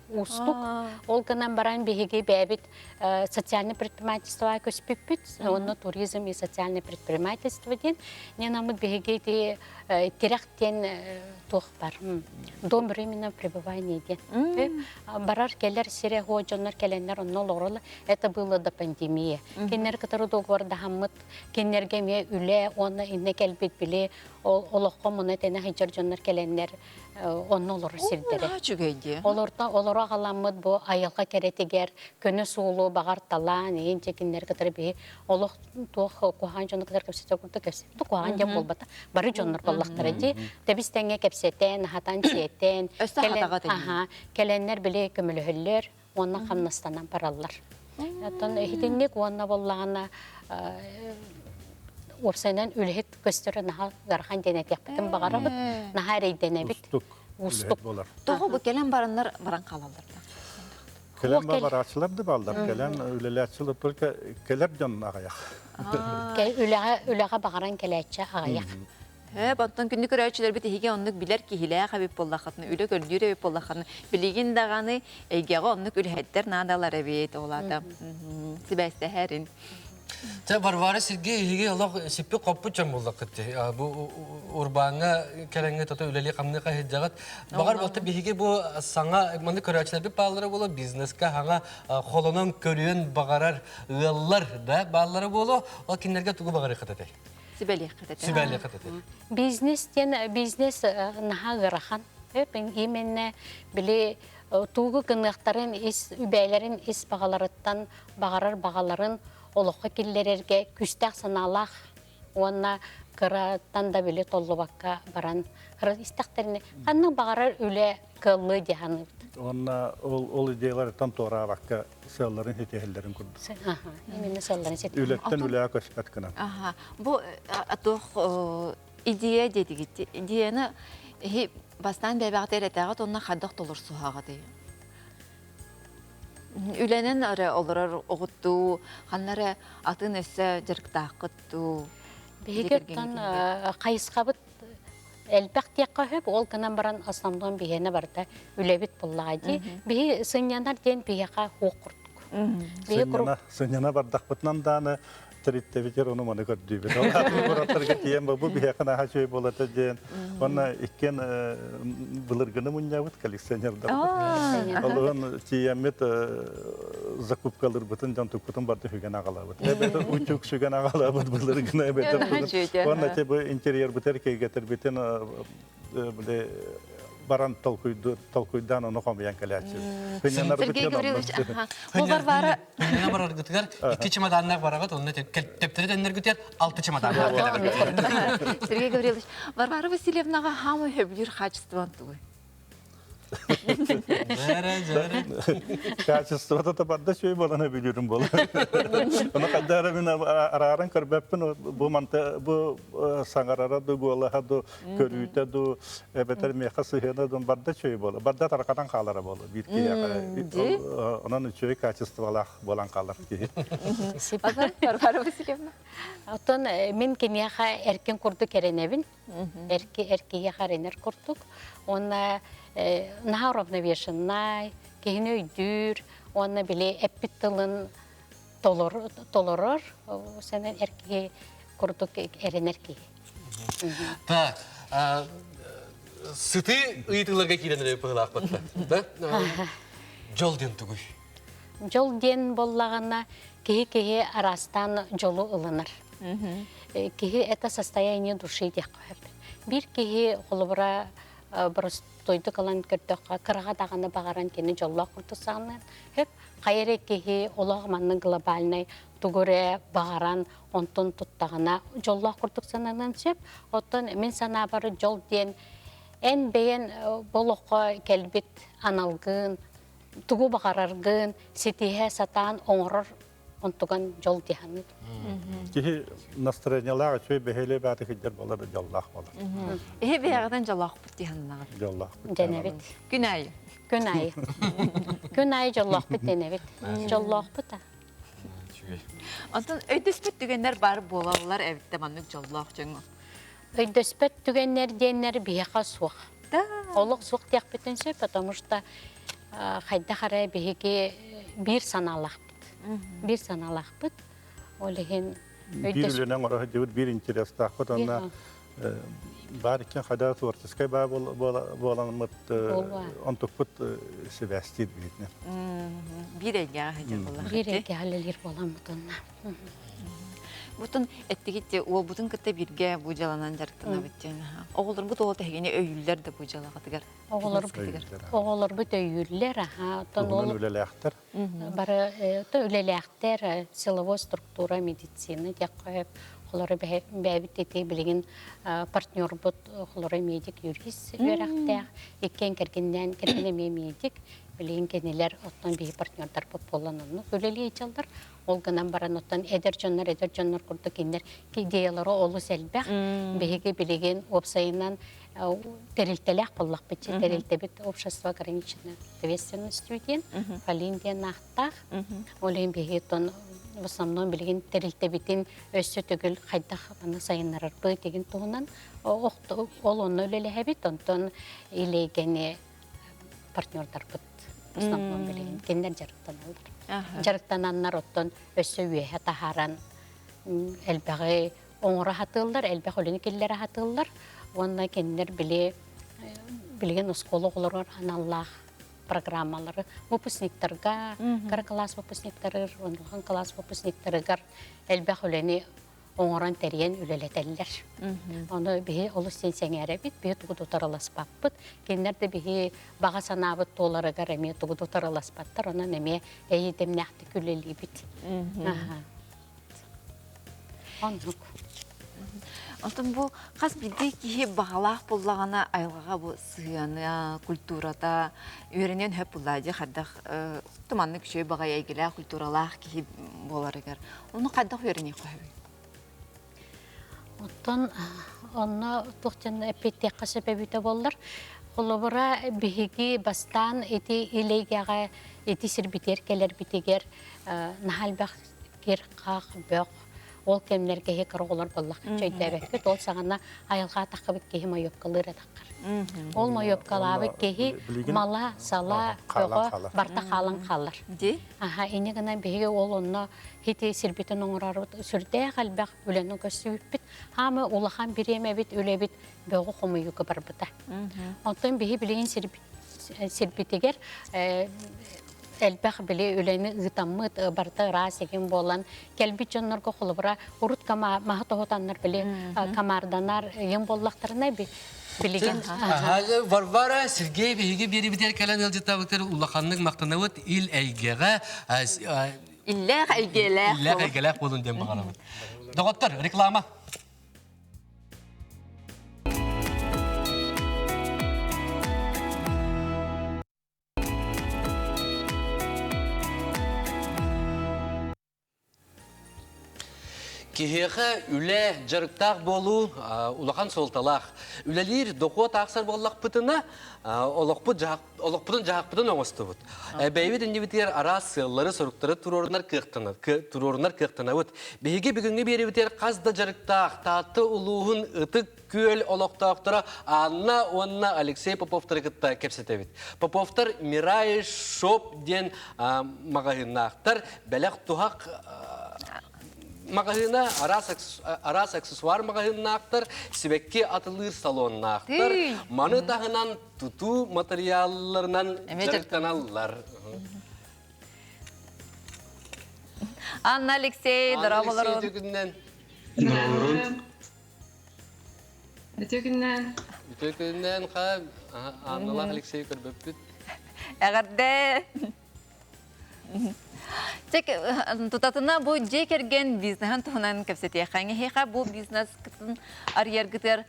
Уустук. Ол гынан баран биһиги бэйэбит социальное предпринимательство көспүппүт. Онно туризм и социальное предпринимательство диэн. Ненамыт биһиги ити тирэх диэн туох бар. Дом временного пребывания диэн. Барар кэлэр сире хо дьоннор кэлэннэр онно олоролор. Это было до пандемии. Кинилэр кытары договордаһаммыт, кинилэргэ эмиэ үлэ уонна инне кэлбит били олоххо муна тэнэ сылдьар дьоннор кэлэннэр онно олорор сирдэрэ. Үчүгэй дии. Олорто олоро аҕаламмыт бу айылҕа кэрэтигэр көнө суолу баҕар талаан иһин чекиннэр кытары биһи олох туох куһаҕан дьону кытары кэпсэтэ курдук кэпсэттэ куһаҕан диэн буолбата бары дьоннор буоллахтара дии тэбис тэҥҥэ кэпсэтэн аһатан сиэтэн кэлэн кэлэннэр били көмөлөһөллөр уонна хамнастанан бараллар. Оттон иһитинник уонна буоллаҕына уопсайынан үлэһит көстөрө наһаа ыарахан диэн этиэхпитин баҕарабыт. Наһаа эрэйдэнэбит. Уустук. Уустук. Буолар. Тоҕо бу кэлэн бараннар баран хаалаллар да? Кэлэн барааччылар да бааллар. Кэлэн үлэлээччилэр только кэлэр дьон аҕыйах. Үлэҕэ үлэҕэ баҕаран кэлээччи аҕыйах. Хөп, оттон күндү көрөөччүлэрбит эһиги оннук билэр киһилээх эбит буоллаххытына, үлэ көрдүүр эбит буоллаххытына, билигин даҕаны эйгэҕэ оннук үлэһиттэр наадалар эбит, ол аата сибээстэһэрин. Чэ, Варвара Сергей эһиги олох сиппит-хоппут дьон буоллаххыт дии. Бу урбааҥҥа кэлэҥҥэ тото үлэлии-хамныы хаһыйдьаҕыт. Баҕар балта биһиги бу саҥа маны көрөөччүлэрбит бааллара буолуо, бизнеска хаҥа холонон көрүөн баҕарар ыаллар да бааллара буолуо. Ол кинилэргэ тугу баҕарыаххыт этэй? Сүбэлиэххит этэ. Сүбэлиэххит этэ. Бизнес диэн бизнес наһаа ыарахан. Именно били туугу гыныахтарын ис үбээлэрин ис баҕаларыттан баҕарар баҕаларын олоххо киллэрэргэ күүстээх санаалаах уонна кыраттан да били толлубакка баран истэхтэринэ ханнык баҕарар үлэ кыаллыы дии саныыбыт. Уонна ол ол идеяларыттан туораабакка сыалларын ситиһэллэрин курдук. Именно сыалларын ситиһэллэр. Үлэттэн үлэҕэ көспөт гынан. Аха. Бу туох идея диэтигит. Идеяны эһи бастаан бэйбэҕит эрэтэҕит онно хайдах толорсуһаҕытый? Үлэнэн эрэ олорор оҕуттуу, ханна эрэ атын өссө дьарыктааххыт дуу? Биһиги оттон хайысхабыт элбэх диэххэ сөп, ол гынан баран основном биһиэнэ барыта үлэбит буллаҕа дии. Биһи сынньанар диэн биһиэхэ хуох курдук. Биһи Сынньана, сынньана бардахпытынан дааны төрүттэбитер ону маны көрдүүбүт. Ол атын кураттарга тиийэн бу биһиэхэ наһаа үчүгэй буолата диэн. Уонна иккиэн былыргыны мунньабыт коллекционердарбыт. Олуһун тиийэммит закупкалырбытын дьон туппутун барда сүгэн аҕалабыт. Эбэтэр утюг сүгэн аҕалабыт былыргыны эбэтэр. Уонна те бу интерьербытыр киэргэтэрбитин били баран толкуйдаан ону хомуйан кэлээччи. Сергей Гаврилович, бу Варвара Хынньана бараргытыгар икки чемоданнаах бараҕыт, онно төптөрү төннөргүтүгэр алты чемоданнаах кэлэҕит. Сергей Гаврилович, Варвара Васильевнаҕа хаамай сөбүлүүр хаачыстыбан тугуй? Дьэрэ, дьэрэ. Качествота да барда сүөй буолан өбүлүүрүм буолар. Ону хайда эрэ мин арааран көрбөппүн бу манта бу саҥарара ду гуолаһа ду көрүүтэ ду эбэтэр миэхэ сыһыана ду барда үчүгэй буолар. Барда таракатан хаалара буолар биир киһиэхэ. Онон үчүгэй качестволаах буолан хаалар киһи. Варвара Васильевна. Оттон мин киниэхэ эркин курдук эрэнэбин. Эркиһиэхэ эрэнэр курдук. Уонна наһаа уравновешеннай, киһини өйдүүр, уонна били эппит тылын толорор, сэнэн эр киһи курдук эрэнэр киһи. Так, сытыы ыйытыыларга киирэн эрэ быһыылаахпыт да? Дьол диэн тугуй? Дьол диэн буоллаҕына, киһи-киһи араастаан дьолу ылынар. Киһи это состояние души диэххэ сөп. Биир киһи холобура боростуойдук ылан көрдөххө, кыраҕа даҕаны баҕаран кини дьоллоох курдук саҕалаан сөп. Хайа эрэ киһи олох маннык глобальнай тугу эрэ баҕаран онтон туттаҕына дьоллоох курдук сананыан сөп. Оттон мин санаабар дьол диэн эн бэйэн бу олоххо кэлбит аналгын, тугу баҕараргын ситиһэ сатаан оҥорор онтуган дьол дии саныыбын. Киһи настроениялаах үчүгэй бэһиэлэй бааты кыдьар буолар да дьоллоох буолар. Эһи бэйэҕитин дьоллоохпут дии сананаҕыт. Дьоллоохпут. Дэнэбит. Күн аайы. Күн аайы. Күн аайы дьоллоохпут дэнэбит. Дьоллоохпут а. Онтон өйдөспөт түгэннэр баар буолаллар эбит да маннык дьоллоох дьоҥҥо. Өйдөспөт түгэннэр диэннэр биһиэхэ суох. Да. Олох суох диэхпитин сөп, потому что хайдах эрэ биһиги биир санаалаахпыт. Биир санаалаахпыт. Ол иһин биир үлэнэн оҥоро сылдьыбыт биир интерестаахпыт уонна баар иккиэн хайдах творческай баа буоламмыт онтукпут сибээстиир биһитинэн. Биир эйгэҕэ сылдьар буоллаххыт. Биир эйгэҕэ үлэлиир буоламмыт онно. Бутун эттигит уолбутун кытта бииргэ бу дьыаланан дьарыктанабыт диэн. Оҕолорбут уол тэһигини өйүүллэр да бу дьыалаҕытыгар. Оҕолорбут өйүүллэр, аха. Оттон ол үлэлээхтэр. Бары үлэлээхтэр, силовой структура, медицина диэххэ сөп. Олору бэйэбит ити билигин партнербут олору медик юрист үөрэхтээх, иккиэн кэргэннээн кэргэн эмиэ медик. Билигин кинилэр оттон биһи партнердарбыт буолан оннук үлэлии сылдьаллар. Ол гынан баран оттон эдэр дьоннор эдэр дьоннор курдук кинилэр идеялара олус элбэх. Биһиги билигин уопсайынан тэрилтэлээх буоллахпыт тэрилтэбит общество ограниченной ответственностью диэн Фалин диэн ааттаах. Ол иһин биһиги оттон в основном билигин тэрилтэбитин өссө төгүл хайдах маны сайыннарарбыт деген туһунан ол онно үлэлэһэбит. Онтон илэйгэни партнердарбыт в основном билигин кинилэр дьарыктаналлар. Дьарыктананнар оттон өссө үөһэ таһааран элбэҕи оҥоро сатыыллар, элбэх үлэни киллэрэ сатыыллар уонна кинилэр били билигин оскуола оҕолоругар аналлаах программалары выпускниктарга, кыра кылаас выпускниктарыгар, улахан кылаас выпускниктарыгар элбэх үлэни оҥорон тэрийэн үлэлэтэллэр. Ону биһи олус син сэҥээрэбит, биһи тугу да утарыласпаппыт. Кинилэр да биһи баҕа санаабыт туоларыгар эмиэ тугу да утарыласпаттар, онон эмиэ эйидэмнээхтик үлэлиибит. Оннук. Онтон бу хас биирдии киһи баҕалаах буоллаҕына айылҕаҕа бу сыһыана, культурата үөрэниэн сөп буоллаа дии хайдах туманнык үчүгэй баҕайы эйгэлээх культуралаах киһи буоларыгар. Ону хайдах үөрэниэххэ сөбүй? Оттон онно туох диэн эппиэттиэххэ сөп эбитэ буоллар, холобура биһиги бастаан ити илэйгэҕэ ити сирбитигэр кэлэрбитигэр наһаа элбэх кир-хах, бөх, ол кэмнэргэ киһи кыра оҕолор буоллахха өйдөөбөппүт. Ол саҕана айылҕа атаххабыт киһи мойуопкалыыр атаххар. Ол мойуопкалаабыт киһи мала, сала, бөҕө барта хаалан хаалар. Аха, ини гынан биһиги ол онно хити сирбитин оҥорорбут сүрдээх элбэх үлэни көрсүбүппүт. Хаамы улахан бириэмэбит, үлэбит бөҕү хомуйууга барбыта. Онтон биһи билигин сирбитигэр. Элбэх били үлэни ыытаммыт барыта ыраас игин буолан кэлбит дьоннорго холобура урут маһы тоһутаннар били комарданар ыйын буоллахтарына билигин Варвара Сергей биһиги биэрибитигэр кэлэн ыалдьыттаабыттар улаханнык махтанабыт ил эйгэҕэ иллээх эйгэлээх иллээх эйгэлээх буолун диэн баҕарабыт. Доҕоттор, реклама. Киһиэхэ үлэ, дьарыктаах буолуу улахан суолталаах. Үлэлиир дохуот аахсар буоллахпытына, олохпут олохпутун дьаһахпытын оҥостубут. Бэйэбит иннибитигэр араас сыаллары, соруктары туруорунар туруорунар кыахтанабыт. Биһиги бүгүҥҥү биэриибитигэр хас да дьарыктаах Таатта улууһун ытык күөл олохтоохторо Анна уонна Алексей Поповтары кытта кэпсэтэбит. Поповтар Мирай Шоп диэн маҕаһыыннаахтар, бэлэх-туһах маҕаһыына, араас аксессуар маҕаһыыннаахтар, сибэкки атылыыр салоннаахтар, маны таһынан тутуу матырыйаалларынан дьарыктаналлар. Анна Алексей, дорооболорун. Дорооболорун. Үтүө күннээн. Үтүө күннээн ха Анналаах Алексей көрбөппүт. Эҕэрдэ. Чек тутатына бу дьиэ кэргэн бизнеһын туһунан кэпсэтиэххэ. Эһиэхэ бу бизнес арыйаргытыгар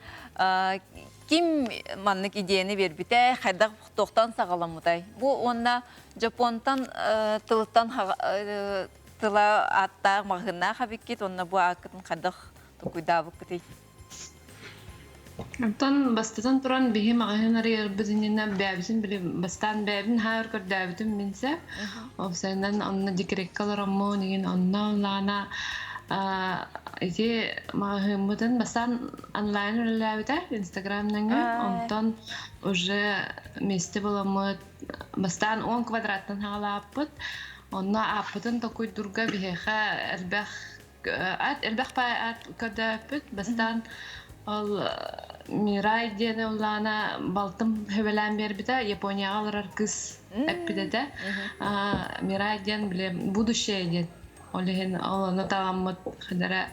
ким маннык идеяны биэрбитэ, хайдах туохтан саҕаламмытай? Бу уонна Дьоппуонтан тылыттан тыла ааттаах маҕаһыыннаах эбиккит, уонна бу ааккытын хайдах толкуйдаабыккытый? Онтон бастатан туран биһи маҕаһыын арыйарбыт иннинэ бэйэбитин били бастаан бэйэбин хаар көрдөөбүтүм мин сөп. Офсайынан онно декрекка олороммун игин онно лаана ити маҕаһыыммытын бастаан онлайн үлэлээбитэ инстаграмнаҥа онтон уже месте буламмыт бастаан 10 квадраттан хаалааппыт онно ааппытын токуйдурга биһиэхэ элбэх Ат элбэх баай ат көрдөөппүт. Бастаан ол Мирай диэн улаана балтым хөбөлөөн биэрбитэ. Японияҕа олорор кыыс эппит этэ. Мирай диэн били будущее диэн. Ол иһин ол ону таҕаммыт ханара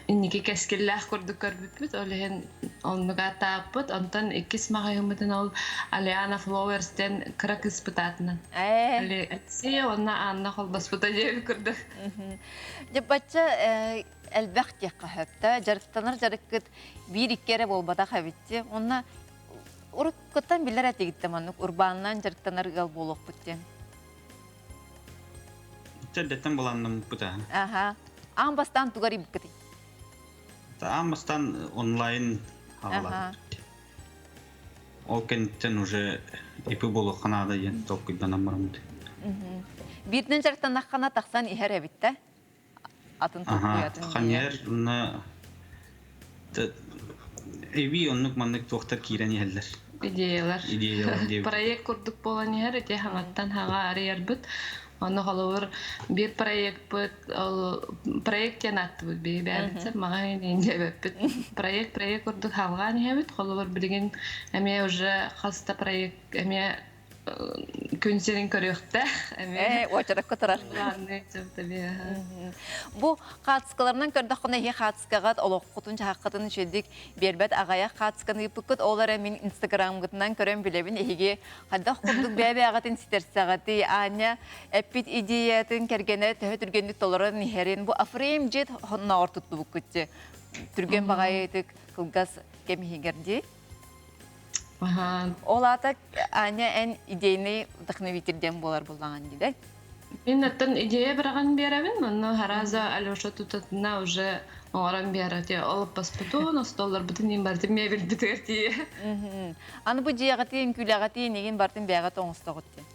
инники кэскиллээх курдук көрбүппүт. Ол иһин оннук ааттаабыппыт. Онтон иккис маҕаһыыммытын ол Алиана Flowers диэн кыра кыыспыт аатынан. Алексей уонна Анна холбоспута диэбит курдук. Дьэ бачча элбэх диэххэ сөп дьарыктанар дьарыккыт биир-икки эрэ буолбатах эбит Онно уруккуттан билэр этигиттэ маннык урбаанынан дьарыктанар ыал буолуохпут диэн. Эрдэттэн былааннаммыппыт аа. Аха. Аан бастаан тугар ибиккитий? Аан бастаан онлайн аҕалаабыт. Ол кэнниттэн уже ИП буолуохха наада диэн толкуйданан бараммыт. Биирдэн дьарыктаннаххына тахсан иһэр эбит да? Атын толкуйатын. Ханьер на эби оннук маннык туохтар киирэн иһэллэр. Идеялар. Идеялар диэбит. Проект курдук буолан иһэр, ити хаҥаттан хаҥа арыйарбыт. Онно холобур биир проектпыт ол проект диэн ааттыбыт биһи бэйэбит маҕаһыын диэбэппит. Проект проект курдук халҕаан иһэбит. Холобур билигин эмиэ уже хас да проект эмиэ күн сирин көрүөхтээх эмиэ уочаракка турар. Бу хаацкаларынан көрдөххүнэ эһи хаацкаҕат олоххутун чаһаххытын үчүгдүк биэрбэт аҕайах хаацканы ыыппыккыт ол эрэ мин инстаграмгытынан көрөн билэбин эһиги Хайдах курдук бэйэ-бэйэҕитин ситэрсэҕитий, Аня эппит идеятын кэргэнэ төһө түргэнник толорон иһэрин бу Афрейм дьиэт хоннооҕор туттубуккут дии. Түргэн баҕайытык кылгас кэм иһигэр дии. Ол аата Аня эн идейный вдохновитель диэн буолар буллаҕын дии да? Мин оттон идея быраҕан биэрэбин, онно хараза Алеша тутатына уже оҥорон биэрэр. Ол оппоспутун, остуолларбытын иин барытын мебельбитигэр тиийэ. Аны бу дьиэҕитин, күлэҕитин, игин барытын бэйэҕит оҥостоҕут диэн.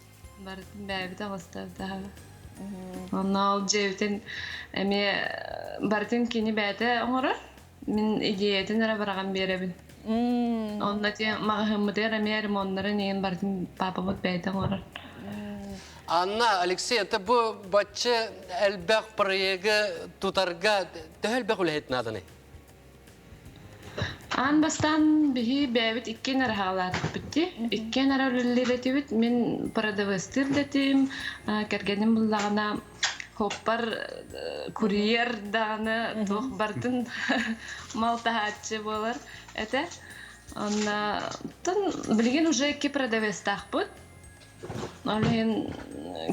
Барытын бэйэбит оҥостобут. Онно ол дьиэбитин эмиэ барытын кини бэйэтэ оҥорор. Мин идеятын эрэ быраҕан биэрэбин. Онно ти маҕаһыыммытыгар эмиэ ремоннарын иин барытын папабыт бэйэтэ оҥорор. Анна, Алексей, это бу бачча элбэх проегы тутарга төһө элбэх үлэһит нааданы? Аан бастаан биһи бэйэбит иккиэн эрэ хаалаатахпыт дии. Иккиэн эрэ үлэлиир этибит. Мин продавецтыыр да этим, кэргэним буллаҕына хоппар курьер даҕаны туох бардын мал таһааччы буолар этэ. Онно билигин уже икки продавецтаахпыт. Ол иһин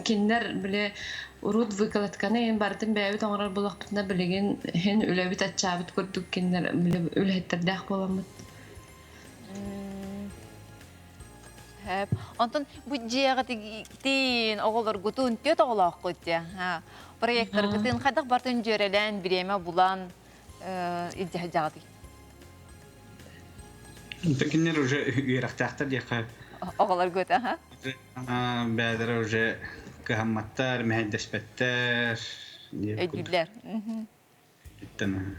кинилэр били урут выкладканы иһин барытын бэйэбит оҥорор буоллахпытына билигин иһин үлэбит аччаабыт курдук кинилэр били үлэһиттэрдээх буоламмыт. Сөп. Онтон бу дьиэҕитин оҕолоргутун түөрт оҕолооххут дии. Проекторгытын хайдах бартын дьүөрэлээн бириэмэ булан илдьэ сылдьаҕытый? Кинилэр уже үөрэхтээхтэр диэххэ. Оҕолоргут, аха. Бэйэлэрэ уже кыһамматтар, мэһэйдэспэттэр. Өйдүүллэр.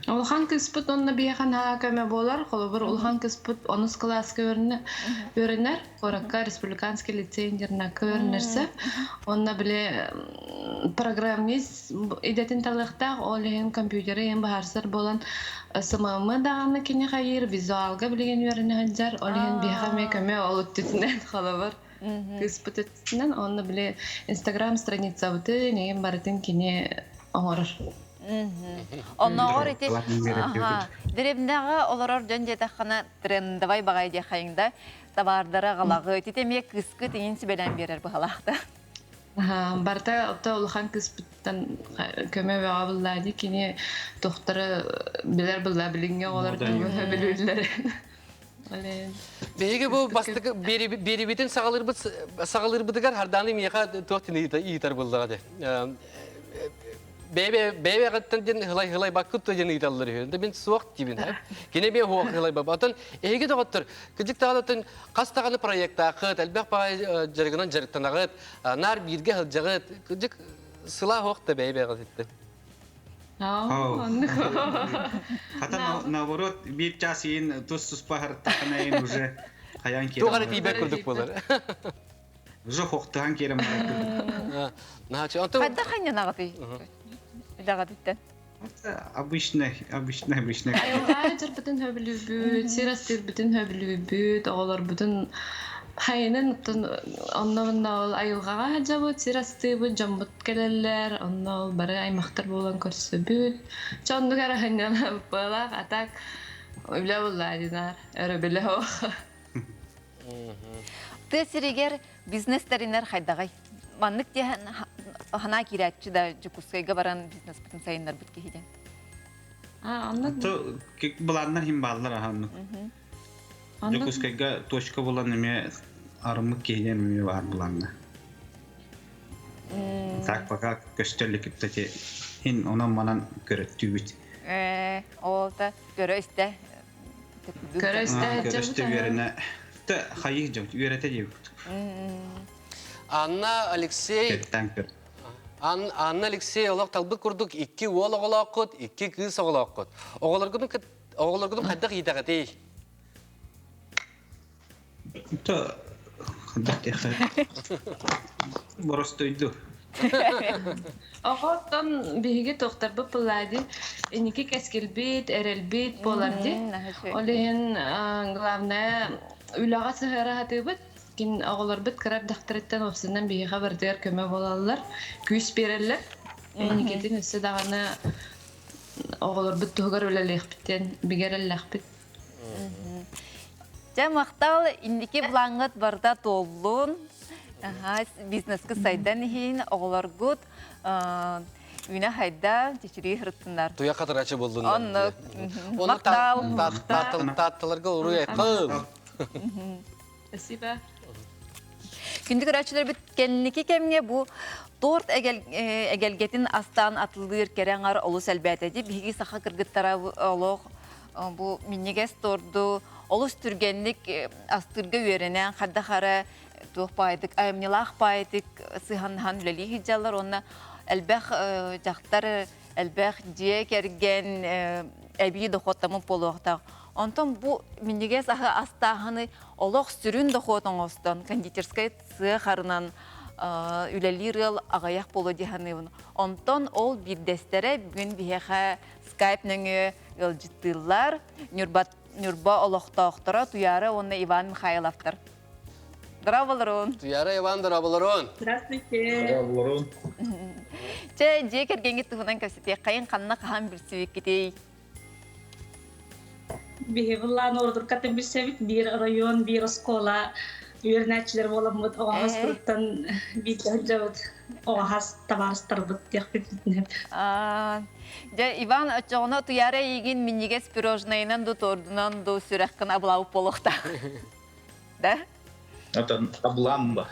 Улахан кыыспыт онно биһиэхэ наһаа көмө буолар. Холобур, улахан кыыспыт онус кылааска үөрэнэр. Куоракка республиканский лицей интернакка үөрэнэрсэ. Онно били программист идэтин талыахтаах, ол иһин компьютеры иһин быһаарсар буолан СММ даҕаны кини хайыыр, визуалга билигин үөрэнэ сылдьар, ол иһин биһиэхэ эмиэ көмө ол өттүтүнэн холобур кыыспыт өттүнэн онно били Инстаграм страницабытын иһин барытын кини оҥорор. Оннооҕор ити дэриэбинэҕэ олорор дьон диэтэххинэ трендовай баҕайы диэххэйиҥ да табаардары аҕалаҕы ити эмиэ кыыскыт иҥин сүбэлээн биэрэр быһалаах да. Барыта ото улахан кыыспыттан көмө бөҕө буллаа дии кини тохторо билэр буллаа билиҥҥи оҕолор тугу билүүллэр. Биһиги бу бастакы биэрибитин саҕалыырбыт саҕалыырбытыгар Хардааны миэхэ туох ыйытар буллаҕа дии. Бэйэ-бэйэҕиттэн диэн хылай-хылай баккыт да диэн ыйыталлар үһү. Да мин суох диибин. Кини эмиэ суох хылай бап. Оттон эһиги доҕоттор, кырдьык даҕаны оттон хас даҕаны проектааххыт, элбэх баҕайы дьарыгынан дьарыктанаҕыт, наар бииргэ сылдьаҕыт. Кырдьык сылаа суох да бэйэ-бэйэҕититтэн. Хата наоборот биир час иин тус-туспа харыттаххына иин уже хайаан киирэн Туох эрэ тиийбэт курдук буолар. Уже хохтаан киирэн барар. Наачы, онтон Хайдах ханньанаҕытый? Үлэҕититтэн. Обычно, обычно, обычно. Айылҕа дьарбытын хөбүлүүбүт, сир астыырбытын хөбүлүүбүт, оҕолорбутун хайынан онно ол айылҕаҕа сылдьабыт, сир астыыбыт, дьоммут кэлэллэр, онно ол бары аймахтар буолан көрсөбүт. Чэ оннук эрэ ханньанабыт а так үлэ буллаа динаар, өрөбүлэ суох. Тыа сиригэр бизнес тэринэр хайдаҕый? Маннык диэн ханаа киирээччи да Дьокуускайга баран бизнеспытын сайыннарбыт киһи диэн. То былааннар хим бааллар аха оннук. Дьокуускайга точка булан эмиэ арыммыт киһи диэн эмиэ баар былаанна. Так пока көстөллүк кстати хин онон манан көрөттүүбүт. Ээ, ол да көрө истэ Көрө истэ Көрөстө үөрэнэ хайыы дьон үөрэтэ диэбит. Анна Алексей Анна Алексей олох талбыт курдук икки уол оҕолооххут, икки кыыс оҕолооххут. Оҕолоргутун оҕолоргутун хайдах иитэҕитий? То хайдах диэххэ боростуйду. Оҕоттон биһиги тохторбут пыллади инники кэскилбит, эрэлбит буолар ди. Ол иһин главное үлэҕэ сыһыара сатыыбыт. Кин оҕолорбут кыра эрдэхтэриттэн уопсайынан биһиэхэ барытыгар көмө буолаллар, күүс биэрэллэр. Инникитин өссө даҕаны оҕолорбут туһугар үлэлиэхпит бигэ эрэллээхпит. Дьэ, махтал, инники былааҥҥыт барыта туоллун. Бизнеска сайдан иһин, оҕолоргут үүнэ хайда, чэчирии сырыттыннар. Туйа хатырачы боллуннар. Оннук. Махтал. Таатталарга уруй айхал. Спасибо. Күндү көрөөччүлэрбит кэнники кэмҥэ бу торт эгэлгэтин астаан атыллыыр кэрэ аҥар олус элбээтэ. Биһиги саха кыргыттара олох бу минньигэс торду олус түргэнник астыырга үөрэнэн хайдах эрэ туох баайдык айымньылаах баайдык сыһаннаһан үлэлии сылдьаллар уонна элбэх дьахтар элбэх дьиэ кэргэн эбии дохуоттаммыт буолуохтаах. Онтон бу минньигэс аһы астааһыны олох сүрүн дохуот оҥостон кондитерскай сыах арынан үлэлиир ыал аҕыйах буолуо дии саныыбын. Онтон ол биирдэстэрэ бүгүн биһиэхэ скайп нөҥүө ыалдьыттыыллар. Ньурбат Ньурба олохтоохторо Туяра уонна Иван Михайловтар. Дорооболорун. Туяра Иван дорооболорун. Здравствуйте. Дорооболорун. Чэ, дьиэ кэргэҥҥит туһунан кэпсэтиэххэйин ханна хаһан билсибиккитий? Биһи былаан ордуркатын билсэбит биир район, биир оскуола үөрэнээччилэр буоламмыт оҕоһос туруттан бииргэ сылдьабыт оҕоһос табаарыстарбыт диэхпит. Дьэ, Иван, оччоҕуна Туяра эйигин минньигэс пирожнайынан ду тордунан ду сүрэххин абылаабыт буолуохтаах. Да? Это абламба.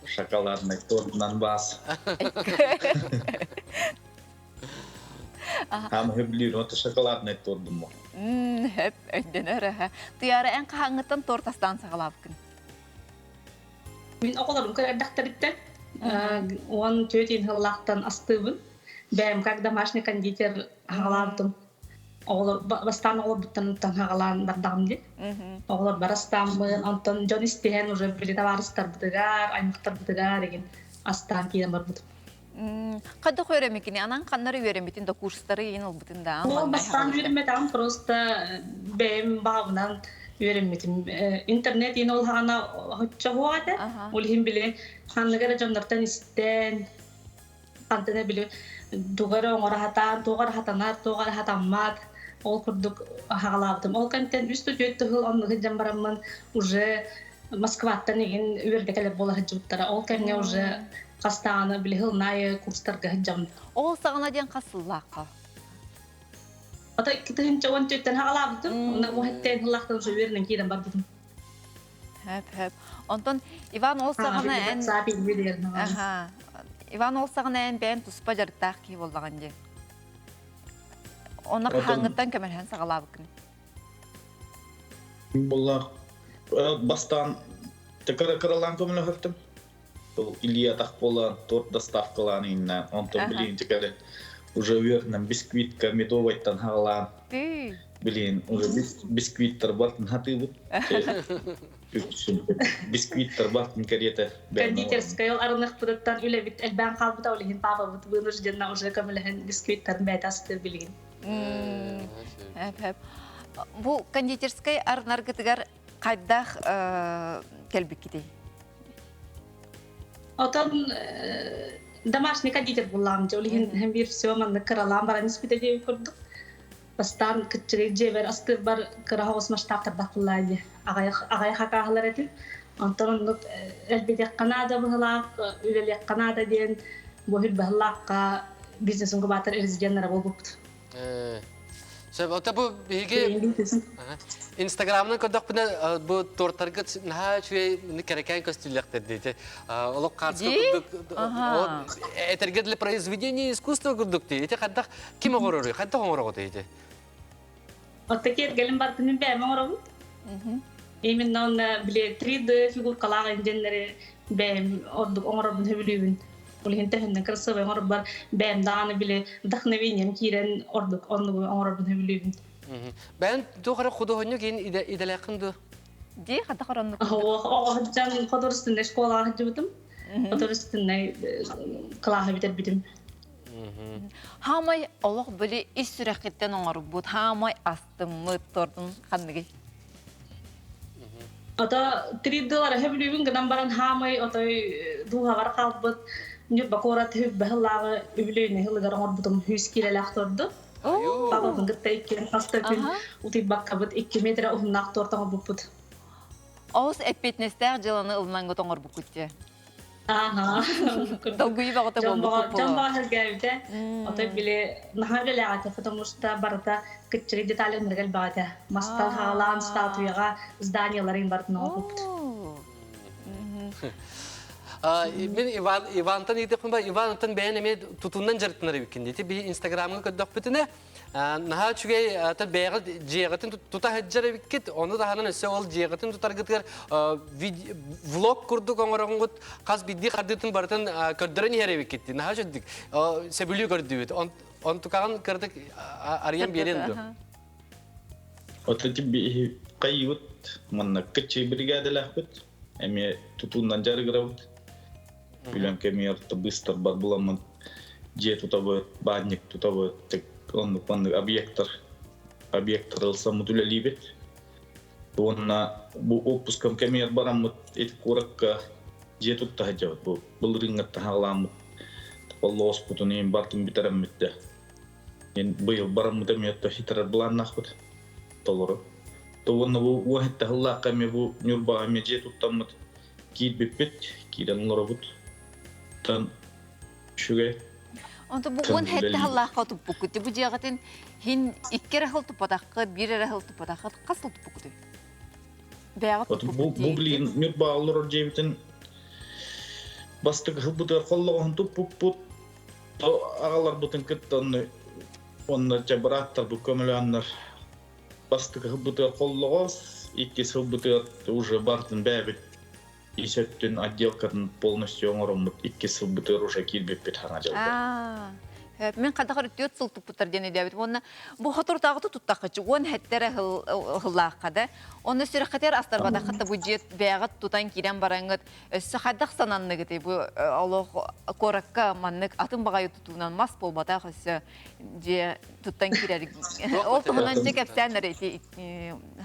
Шоколадный торт бас. Хам хөблүүр, это шоколадный торт думаю. Хөп, өйдөнөр аха. Туяра эн хаһааҥҥыттан торт астаан саҕалаабыккын? Мин оҕолорум көрөрдөхтөрүттэн 14 сыллаахтан астыыбын. Бэйэм как домашний кондитер хаҕалаабытым. Оҕолор бастаан оҕолорбуттан хаҕалаан бардаҕым дии. Оҕолор барастааммын, онтон дьон истиһэн уже били табаарыстарбытыгар, аймахтарбытыгар игин астаан киирэн барбытым. Хайдах үөрэммиккиний? Анан ханнары үөрэммитин да курстары иин ылбытын да Ол бастаан үөрэммэтэҕим, просто бэйэм баҕабынан үөрэммитим. Интернет иин ол хаҕана оччо суох этэ. Ол иһин били ханнык эрэ дьоннортон истэн, хантан эрэ били тугу эрэ оҥоро сатаан, туох эрэ сатанар, туох эрэ сатаммат, ол курдук хаҕалаабытым. Ол кэнтэн үс да түөрт тыһыл оннук сылдьан бараммын уже Москваттан игин үөрдэ кэлэр буола сылдьыбыттара. Ол кэмҥэ уже хастааны били сылын курстарга сылдьабын. Ол саҕана диэн хас сыллаахха? Ата 2014-тэн хаҕалаабытым. Онно уһаттен сыллаахтан уже үөрэнэн киирэн барбытым. Хөп, хөп. Онтон Иван ол саҕана эн Аха. Иван ол саҕана эн бэйэн туспа дьарыктаах киһи буоллаҕын дии. Онно хаһааҥҥыттан көмөлөһөн саҕалаабыккын? Буллар бастаан кыралаан көмөлөһөртүм. Илья буолан торт доставкалаан инна онтон билин тикere уже үөрнэн бисквитка медовайтан хагалаан билин уже бисквиттер бартын хатыыбыт бисквиттер бартын кэриэтэ Кондитерская ол арыныхпытыттан үлэбит элбээн хаалбыта ол иһин папабыт вынужденно уже көмөлөһөн бисквиттарын бэйэтэ астыыр билигин. Бу кондитерскай арынаргытыгар хайдах кэлбиккитий? Отон домашний кондитер буллаам дьэ ол иһин биир все маннык кыралаан баран испитэ диэбит курдук. Бастаан кыччыгый дьиэбэр астыырбар кыра соҕус масштабтардаах буллаа дии. Аҕыйах акааһылар этим. Онтон оннук элбэтиэххэ наада быһылаах, үлэлиэххэ наада диэн бу быһылаахха бизнес-инкубатор резиденнара буолбуппут. Сөп, ото бу биһиги Инстаграмынан көрдөхпүнэ бу тортаргыт наһаа үчүгэй кэрэкээн көстүүлэхтэр диэти. Олох хаарска курдук этэргэ для произведения искусства курдук дии. Ити хайдах ким оҥороруй? Хайдах оҥороҕут ити? Отто киэргэлин барытын бэйэм оҥоробут. Именно он били 3D фигуркалаах индиэннэри бэйэм ордук оҥоробун сөбүлүүбүн. Ол иһин төһөннөн красивый оҥорбор бэйэм даҕаны били вдохновением киирэн ордук оннугу оҥоробун сөбүлүүбүн. Бэйэн туох эрэ худуоһунньук иин идэлээххин дуо? Дии хата хороннук. Оҕоһуджан художественнай школаҕа сылдьыбытым. Художественнай кылааһы бүтэрбитим. Хаамай олох били ис сүрэххиттэн оҥорбут, хаамай астыммыт тордун ханныгый? Ото 3D-лар сөбүлүүбүн гынан баран хаамай отой дууһаҕар хаалбыт Ньурба куорат баһылааҕы үбүлүөйүнэй сылыгар оҥорбутум 100 киилэлээх торду. Папабын кытта иккиэн хас да күн утуйбаккабыт 2 метрэ уһуннаах торт оҥорбуппут. Олус эппиэтинэстээх дьыаланы ылынангыт оҥорбуккут дии. Ааһа. Долгуйуу бөҕөтө буолбут Дьон баҕа сэргээбитэ. Отой били наһаа үлэлээҕитэ, потому что барыта кыччыгый деталь ынырык элбэҕитэ. Мастан хаалаан статуяҕа зданияларын барытын оҥорбуппут. Мин Иван Ивантан ыйытыахпын ба Ивантан бэйэн эмиэ тутунан дьарыктанар эбиккин дии. Биһи Инстаграмҥа көрдөхпүтүнэ наһаа үчүгэй бэйэҕит дьиэҕитин тута сылдьар эбиккит. Ону таһынан өссө ол дьиэҕитин тутаргытыгар влог курдук оҥороҥҥут хас биирдии хардыытын барытын көрдөрөн иһэр эбиккит. Наһаа үчүгдүк сөбүлүү көрдүбүт. Онтукаҕын кыратык арыйан биэриэн дуо? Отати биһи кайыбыт манна кыччы бригадалаахпыт эмиэ тутуунан дьарыгырабыт. Үлэм кэмигэр быстарбат буламмын дьиэ тутабыт, баанньык тутабыт, оннук маннык объектар. Объекттары ылсаммыт үлэлиибит. Уонна бу отпускам кэмигэр бараммыт ити куоракка дьиэ тутта сылдьабыт. Бу былырыыҥҥаттан саҕалааммыт оллоҕоспутун иһин бартын бүтэрэммит да. Эн быйыл бараммыт эмиэ хитэрэр былааннаахпыт толору. То уонна бу уоһэтте сыллаахха эмиэ бу Ньурбаҕа эмиэ дьиэ туттаммыт киирбиппит, киирэн олоробут. Тан үчүгэй. Онто бу 17 сыллаахха туппуккут. Бу дьиэҕитин хин икки эрэ сыл туппатаххыт, биир эрэ сыл туппатаххыт, хас сыл туппуккутуй? Бэйэҕит туппуккут. Бу билигин Ньурбаҕа олорор дьиэбитин бастакы сылбытыгар холлоҕоһун туппуппут. Аҕаларбытын кытта онно онно дьэ бырааттарбыт көмөлөөннөр бастакы сылбытыгар холлоҕос, икки сылбытыгар уже бартын бэйэбит ис өттүн отделкатын полностью оҥороммут икки сылбытыгар уже киирбиппит хаҥа дьылга. Мин хадахар түөрт сыл туппуттар диэн өйдөөбүт. Уонна бу хоторутааҕыты туттаххычы уон хэттэрэ хыллаахха да. Онно сүрэххитигэр астарбатаххыт да бу дьиэ бэйэҕит тутан киирэн бараҥҥыт өссө хайдах сананныгытый бу олох куоракка маннык атын баҕайы тутуунан мас буолбатах өссө дьиэ туттан киирэр. Ол туһунан дьэ кэпсээн эрэ ити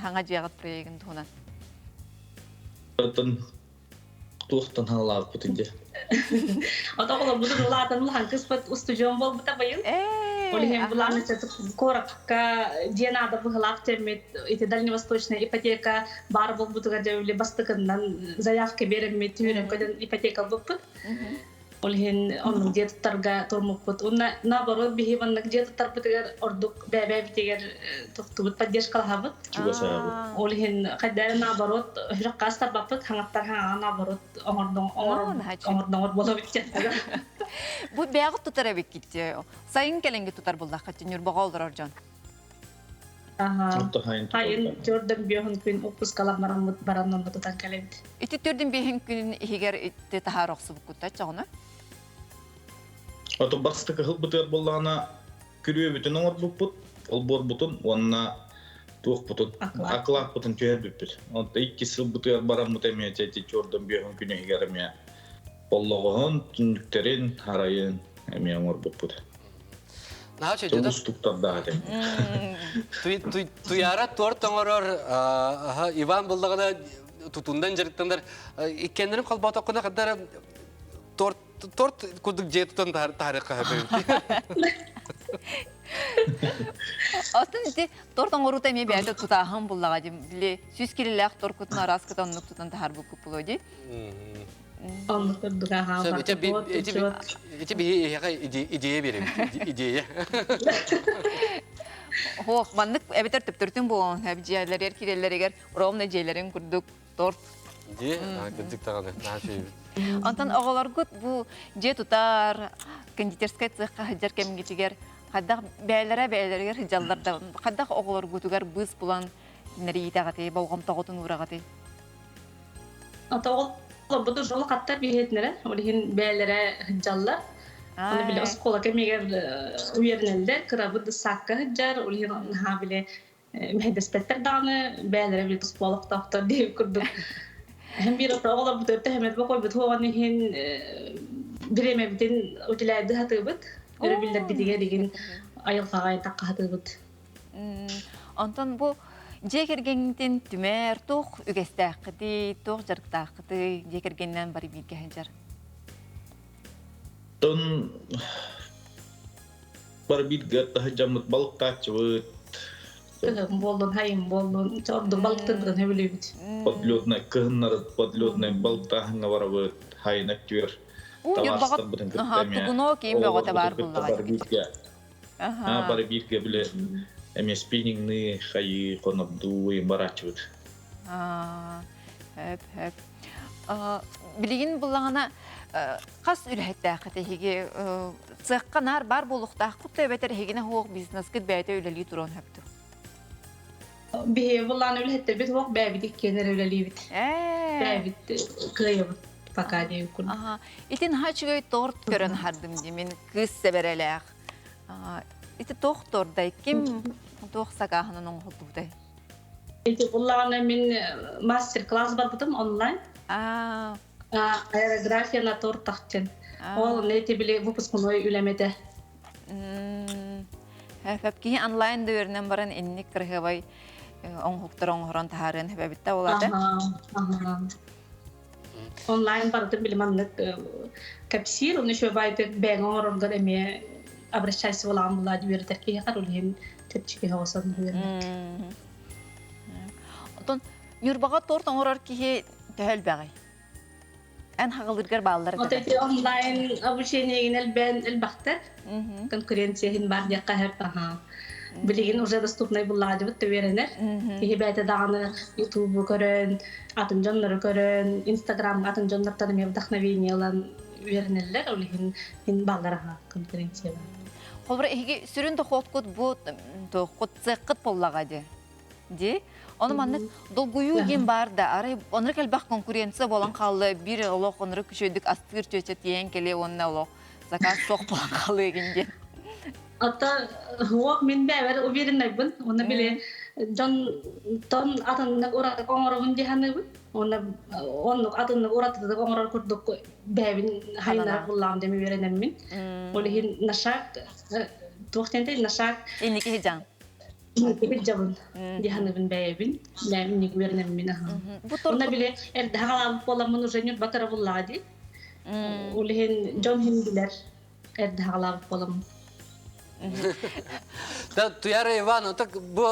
хаҥа дьиэҕит проегын туһунан. Оттон туохтан хаалаабыппытын дьэ. Ото олорбутун улаатан улахан кыспыт устудьуон буолбута быйыл. Ол иһин былаан куоракка дьиэ наада быһылаах тэммит ити дальневосточная ипотека баар буолбутугар дьэ үлэ бастакыннан заявка биэрэммит түһүрэн көтөн ипотека ылбыппыт. Ол иһин оннук дьиэ туттарга турмуппут. Уонна наоборот биһи маннык дьиэ туттарбытыгар ордук бэйэ-бэйэбитигэр тохтубут поддержкалаһабыт. Чугасаабыт. Ол иһин хайдары наоборот үрэх тарбаппыт, хаҥаттар хаҥаҕа наоборот оҥордоҥ оҥордоҥор буолабыт Бу бэйэҕит тутар эбиккит. Сайын кэлэҥҥи тутар буллаххыт Ньурбаҕа олорор дьон. Хайын төрдөн биэһин күн отпускалар бараммыт баран онно тутан кэлэбит. Ити төрдүн биэһин күнүн иһигэр ити таһаар охсубуккута чоҕуна? Ото бастакы сылбытыгар буоллаҕына күрүөбүтүн оҥорбуппут, олбуорбутун уонна туохпутун, акылааппытын түһэрбиппит. Онто икки сылбытыгар бараммыт эмиэ ити чордон биэһин күн иһигэр эмиэ боллоҕоһун, түннүктэрин, арайын эмиэ оҥорбуппут. Наһаа чөйдөтө. Устуктардаах этэ. Туйаара торт оҥорор Иван буллаҕына тутундан дьарыктанар. Иккеннэрин холботоккуна хаддара торт торт курдук дьиэ тутан таарыахха Атын ити торт оҥоруута эмиэ бэйэтэ тутааһын буллаҕа дии. Били сүүс килилээх торкутун араас кытан оннук тутан таһаарбыккыт буолуо дии. Оннук курдук аһаа. Ити биһи эһиэхэ идея биэрэбит, идея. Хоох, маннык эбэтэр төптөрүтүн буолуон сөп дьиэлэригэр киирэллэригэр ровно дьиэлэрин курдук торт. Дьиэ, кырдьык даҕаны, наһаа үчүгэй. Онтон оҕолоргут бу дьиэ тутар, кондитерскай цехха сылдьар кэмҥитигэр хайдах бэйэлэрэ бэйэлэригэр сылдьаллар да хайдах оҕолоргутугар быыс булан кинилэри иитэҕитий, болҕомтоҕутун уураҕытый? Ата олорбут жол хаттар биһиэтинэрэ, ол иһин бэйэлэрэ сылдьаллар. Оны били оскуола кэмигэр үөрэнэллэр, кырабыт дыссаакка сылдьар, ол иһин наһаа били мэһэйдэспэттэр даҕаны, бэйэлэрэ били туспа олохтоохтор диэбит курдук. Һэм биир оҕолорбут өртө хэмэт бокойбут хуоҕан иһин бириэмэбитин утилээди хатыыбыт, өрөбүллэрбитигэр игин айылҕаҕа тахха хатыыбыт. Онтон бу дьиэ кэргэҥҥитин түмэр туох үгэстээххитий, туох дьарыктааххытый, дьиэ кэргэнинэн бары бииргэ сылдьар? Тон бары бииргэ таһыдьаммыт балыктааччыбыт. Кыһын буоллун, хайын буоллун, ордук балыктырбытын сөбүлүүбүт. Подлетнай кыһыннары подлетнай балыктааһыҥҥа барабыт, хайын өттүгэр табаарыстарбытын кытта эмиэ тугуно киин бөҕөтө баар буоллаҕа. Бары бииргэ били эмиэ спиннингныы хайыы хонордуу барааччыбыт. Хөп, хөп. Билигин буллаҕына хас үлэһиттээххит эһиги цехха наар баар буолуохтааххыт да эбэтэр эһигинэ суох бизнескит бэйэтэ үлэлии туруон сөптүү? Биһиги буллаан үлэһиттэрбит суох бэйэбит иккиэн эрэ үлэлиибит. Бэйэбит кыайабыт пока диэн курдук. Итин наһаа үчүгэй торт көрөн хардым дии мин кыыс сэбэрэлээх. Ити туох тордай ким туох сакааһынан оҥоһуллубутай? Ити буллаҕына мин мастер-класс барбытым онлайн. Аэрография на тортах диэн. Ол эти били выпускной үлэм этэ. Хөп киһи онлайн да үөрэнэн баран инник кырыһыбай оҥоһуктар оҥоһорон таһаарыан хөбөбүттэ буолаата. Онлайн барытын били маннык кэпсиир, оны еще байды бэйэҥ оҥороргор эмиэ обращайся буолаҕын булаа үөрэтэр киһиэхэ ол иһин чэпчэки оҕосон үөрэнэр. Отон Ньурбаҕа торт оҥорор киһи төһө элбэҕий? Эн хаҕылыыргар бааллар Вот эти онлайн обучениегин элбээн элбэхтэр. Конкуренция иһин бар диэххэ сөп. Аха. Билигин уже доступнай буллаадыбыт үөрэнэр. Киһи бэйэтэ даҕаны Ютубу көрөн, атын дьоннору көрөн, Инстаграм атын дьоннортон эмиэ вдохновение ылан үөрэнэллэр. Ол иһин иһин бааллар аха конкуренция бар. Холобура, эһиги сүрүн дохуоткут бу туоххут цеххыт буоллаҕа дии. Дии. Ону маннык долгуйуу диэн баар да, арай оннук элбэх конкуренция буолан хаалла, биир олох оннук күчөйдүк астыыр чүөчэ тиийэн кэлиэ уонна олох заказ суох буолан хаалыа игин диэн. Ата уох мин бэйэбэр увереннайбын. Уонна били дьон тон атыннык уратык оҥоробун дии саныыбын. Уонна оннук атыннык уратытык оҥорор курдук бэйэбин хайынар буллаҕым диэн үөрэнэммин. Ол иһин на шаг туох диэн на шаг Инники дьаҥ. Инникибит дьабын диһаныбын бэйэбин бэйэм инник үөрэнэммин аха. Онно били эрдэ хаалаабыт буоламмын уже ньурба кыра буллаҕа дии. Ол иһин дьон иһин билэр эрдэ хаалаабыт буоламмын. Да Туяра Ивановна, так бу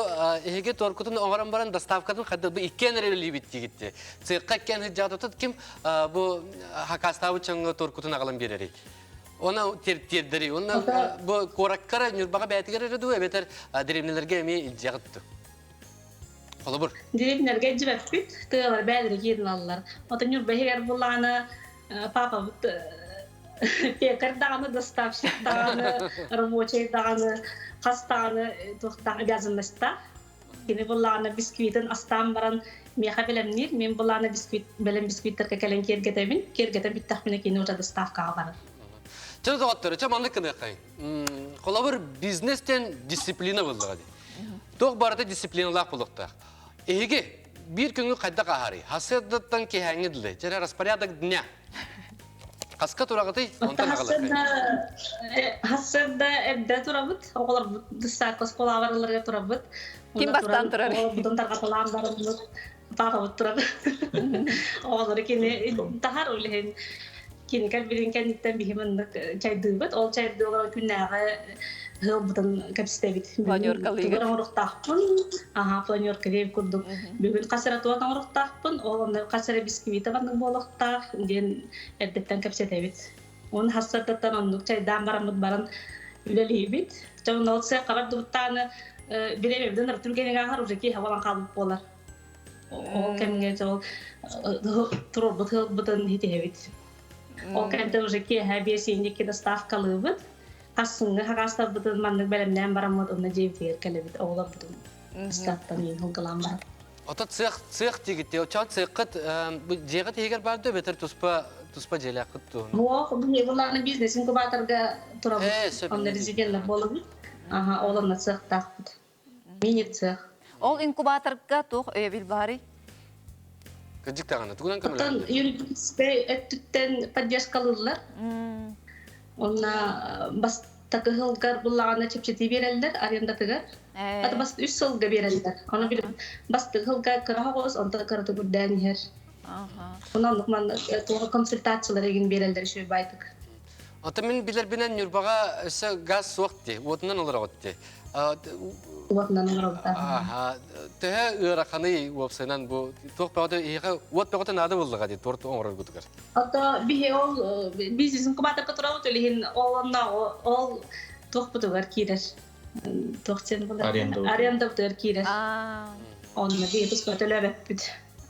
эһиги торкутун оҥорон баран доставкатын хадда бу иккиэн эрэ үлэлиибит диигитти. Цехха иккиэн сылдьаатытыт ким бу хакастаабыт чоҥҥо торкутун аҕалан биэрэрий? Она тиэрдэри, онно бу куораккара Ньурбаҕа бээтигэр эрэ дуу, эбэтэр дэриэбинэлэргэ эмиэ илдьэҕит дуу? Холобур. Дэриэбинэлэргэ илдьибэппит, тыалар бээлэри киирин аллар. Ото Ньурба иһигэр буллаҕына папабыт пекарь даҕаны, доставщик даҕаны, рабочий даҕаны, хас даҕаны туохтаах обязанностьтаах. Кини буллаҕына бисквитин астаан баран миэхэ бэлэмниир. Мин буллаҕына бисквит, бэлэм бисквиттэргэ кэлэн киэргэтэбин. Киэргэтэн бүттэхпинэ кини уже доставкаҕа барар. Чэ доҕоттор, чэ маннык гыныаххайын. Холобур, бизнестен дисциплина буоллаҕа дии. Туох барыта дисциплиналаах буолуохтаах. Эһиги биир күҥҥү хайдах аһарый? Хасыардаттан киэһээҥҥи дылы. Чэ распорядок дня. Хаска тураҕытый? Онтон аҕалыаххайын. Хассыарда эрдэ турабыт. Оҕолорбут дыссаакка оскуолаҕа баралларыгар турабыт. Ким бастаан турар? Оҕолорбутун тарҕаталаан бараммыт. Папабыт турар. Оҕолору кини таһар ол иһин кини кэлбитин кэнниттэн биһи маннык чайдыыбыт. Ол чайдыы олорон күннээҕи ыалбытын кэпсэтэбит. Планеркалыыгыт. Тугу оҥоруохтаахпын, аһаа планерка диэн курдук. Бүгүн хас эрэ туох оҥоруохтаахпын, ол онно хас эрэ бисквита маннык буолуохтаах диэн эрдэттэн кэпсэтэбит. Уон хассардаттан оннук чайдаан бараммыт баран үлэлиибит. Дьэ онно ол сыахха бардыбыттааны бириэмэбитин түргэнигэр ааһар уже киэһэ буолан хаалбыт буолар. Ол кэмҥэ ол туруорбут ыалбытын итиһэбит. Ол кэмтэн уже киэһэ биэс иинники доставкалыыбыт. Хассыҥҥы хагаастарбытын маннык бэлэмнээн бараммыт онно дьиэбитигэр кэлэбит оҕолорбутун ыстааттан иин хылгылаан баран. Ото цех цех диигит оччоон цеххыт бу дьиэҕит иһигэр баар дуо эбэтэр туспа туспа дьиэлээххит дуо? Суох, биһиги былааны бизнес инкубаторга турабыт. Сөп Онно резиденнэр буолабыт. Аха, ол онно цехтаахпыт. Мини-цех. Ол инкубаторга туох өйөбүл баарый? Кырдьык даҕаны, тугунан Оттон көмөлөһөллөр? юридическай өттүттэн поддержкалыыллар. Онно бастакы сылгар буллаҕына чэпчэтии биэрэллэр арендатыгар. Аты бас үс сылга биэрэллэр. Ону били бастакы сылга кыра оҕус, онтон кыратык үрдээн иһэр. Онон оннук манна туох консультациялар игин биэрэллэр үчүгэй байтык. Ото мин билэрбинэн Ньурбаҕа өссө газ суох дии, уотунан олороҕут дии. Уотунан олоробут. Аха, төһө ыараханый уопсайынан бу туох бөҕөтө эһиэхэ уот бөҕөтө наада буоллаҕа дии торт оҥороргутугар. Ото биһи ол бизнес инкубаторга турабыт ол иһин ол онно ол туохпутугар киирэр. Туох диэн буолар? Арендабытыгар киирэр. Онно биһи туспа төлөөбөппүт.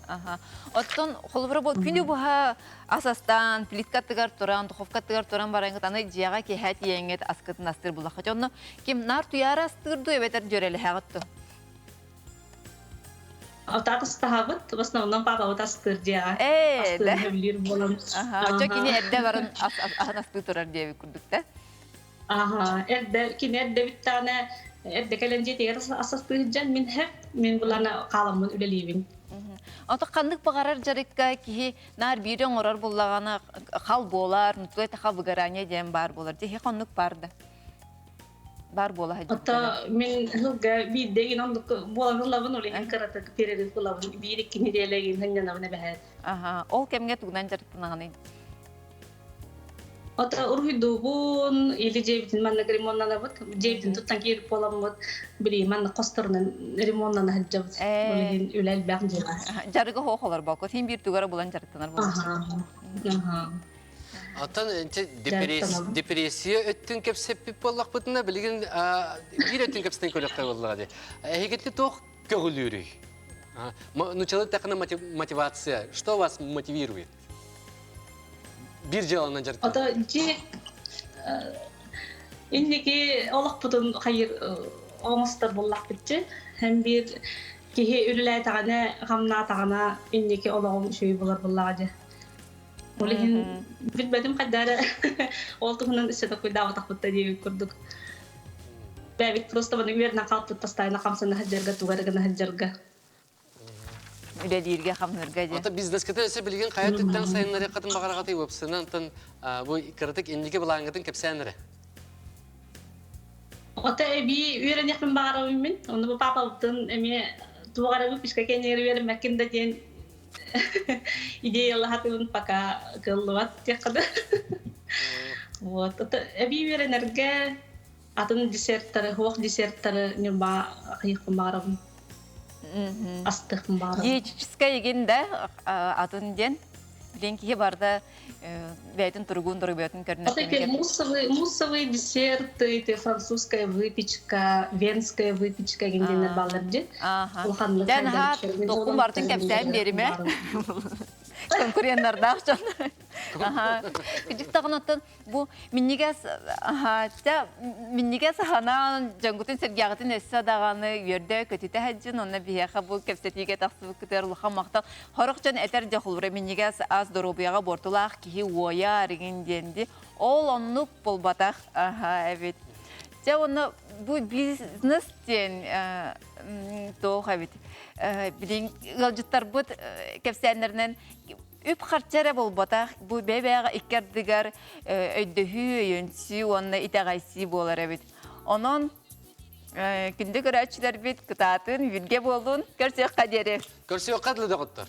Аха. Оттон холобура бу күнү быһа ас астаан, плиткатыгар туран, духовкатыгар туран бараҥҥыт аны дьиэҕэ киэһэ тиийэҥҥит аскытын астыыр буллаххыт. Онно ким наар туйаара астыыр дуу эбэтэр дьүөрэлэһэҕит дуу? Отаат астаһабыт, в основном папабыт астыыр дьиэҕэ. Ээ, да. Астыыр сөбүлүүр буолан. Аха. Оччо кини эрдэ баран ас аһын астыы турар диэбит курдук да. Аха, эрдэ кини эрдэ бүттэҕинэ эрдэ кэлэн дьиэтигэр ас астыы сылдьан мин һэп мин булана хааламмын үлэлиибин. Ото ханнык баҕарар дьарыкка киһи наар биири оҥорор буллаҕына хал буолар, нутуй таха выгорание диэн баар буолар. Дьиһи хоннук бар да. Бар буола Ото сылдьыбыттара. мин ыһылга биирдэ гин оннук буолан ылабын, ол иһин кыратык перерыв ылабын, биир-икки нэдиэлэ гин сынньанабын эбэһээт. Аха, ол кэмҥэ тугунан дьарыктанаҕыный? Ото уруһуйдуубун, или дьиэбитин маннык ремоннанабыт. Дьиэбитин туттан киирip буоламмыт, били маннык хосторунан ремоннана сылдьабыт. Ол Ээ, иһин үлэ элбэх дьиэҕэ. дьарыгы хоох олорбокко, син биир тугу эрэ булан дьарыктанар буоллаххын. Аха, аха. Оттон Дьарыктанабын. депрессия өттүн кэпсэппит буоллахпытына, билигин биир өттүн кэпсэтэн көрүөххэ буоллаҕа дии. Эһигитти туох көҕүлүүрүй? Нучалы тэхина мотивация. Что вас мотивирует? Бир дьыаланан Ото дьарыктанарга. дьиэ инники олохпутун хайыр оҥостор буоллахпытчы. Һэм биир киһи үлэлээтэҕинэ, хамнаатаҕына инники олоҕум үчүгэй буолар буоллаҕа дьэ. Ол иһин билбэтим хайда эрэ ол туһунан өссө такуйдаабатахпыт да диэбит курдук. Бэйэбит просто маны үөрэнэн хаалбыт постоянно хамсана сылдьарга, тугу эрэ гына сылдьарга. Үлэлииргэ, хамныырга диэн. Ата бизнеските өссө билигин хайа түттэн сайыннарыаххытын баҕараҕытый уопсайынан онтон бу кыратык инники былааҥҥытын кэпсээн эрэ. Ото эбии үөрэниэхпин баҕарабын мин. Онно бу паапабытын эмиэ туох эрэ выписка кэннигэр үөрэммэккин да диэн идеялаһатыбын пока кыаллыбат диэххэ да. Вот. Ото эбии үөрэнэргэ атын десерттары, хуох десерттары ньурба хайыахпын баҕарабын. Астыахпын баҕарабын. Диетическай игин да атын диэн билин киһи барда бэйэтин туругун доруобуйатын көрүнэр кэмигэр. Муссовый, муссовый десерты, это французская выпечка, венская выпечка гинденер баллар дьи. Улаханнык Дэн аха токкун бартын кэпсээн биэримэ. Конкуреннардаах дьон. Аха. Кыдьыктаҕын оттон Бу минньигэс аһаачча минньигэс аһанаан дьоҥҥутун сэргээҕитин өссө даҕаны үөрдэ көтүтэ сылдьын онно биһиэхэ бу кэпсэтиигэ тахсыбыккытыгар улахан махтал. Сорох дьон этэр дьэ холобура минньигэс ас доруобуйаҕа буортулаах киһи уойар игин диэн ди. Ол оннук буолбатах аһа эбит. Дьэ онно бу бизнес диэн туох эбит. Билин ыалдьыттарбыт кэпсээннэринэн Үп-харчы эрэ буолбатах, бу бэйэ-бэйэҕэ икки ардыгар өйдөһүү, өйөнсүү уонна итэҕэйсии буолар эбит. Онон күндү көрөөччүлэрбит кытаатын, бииргэ буоллун, көрсүөххэ диэри. Көрсүөххэ дылы доҕоттор.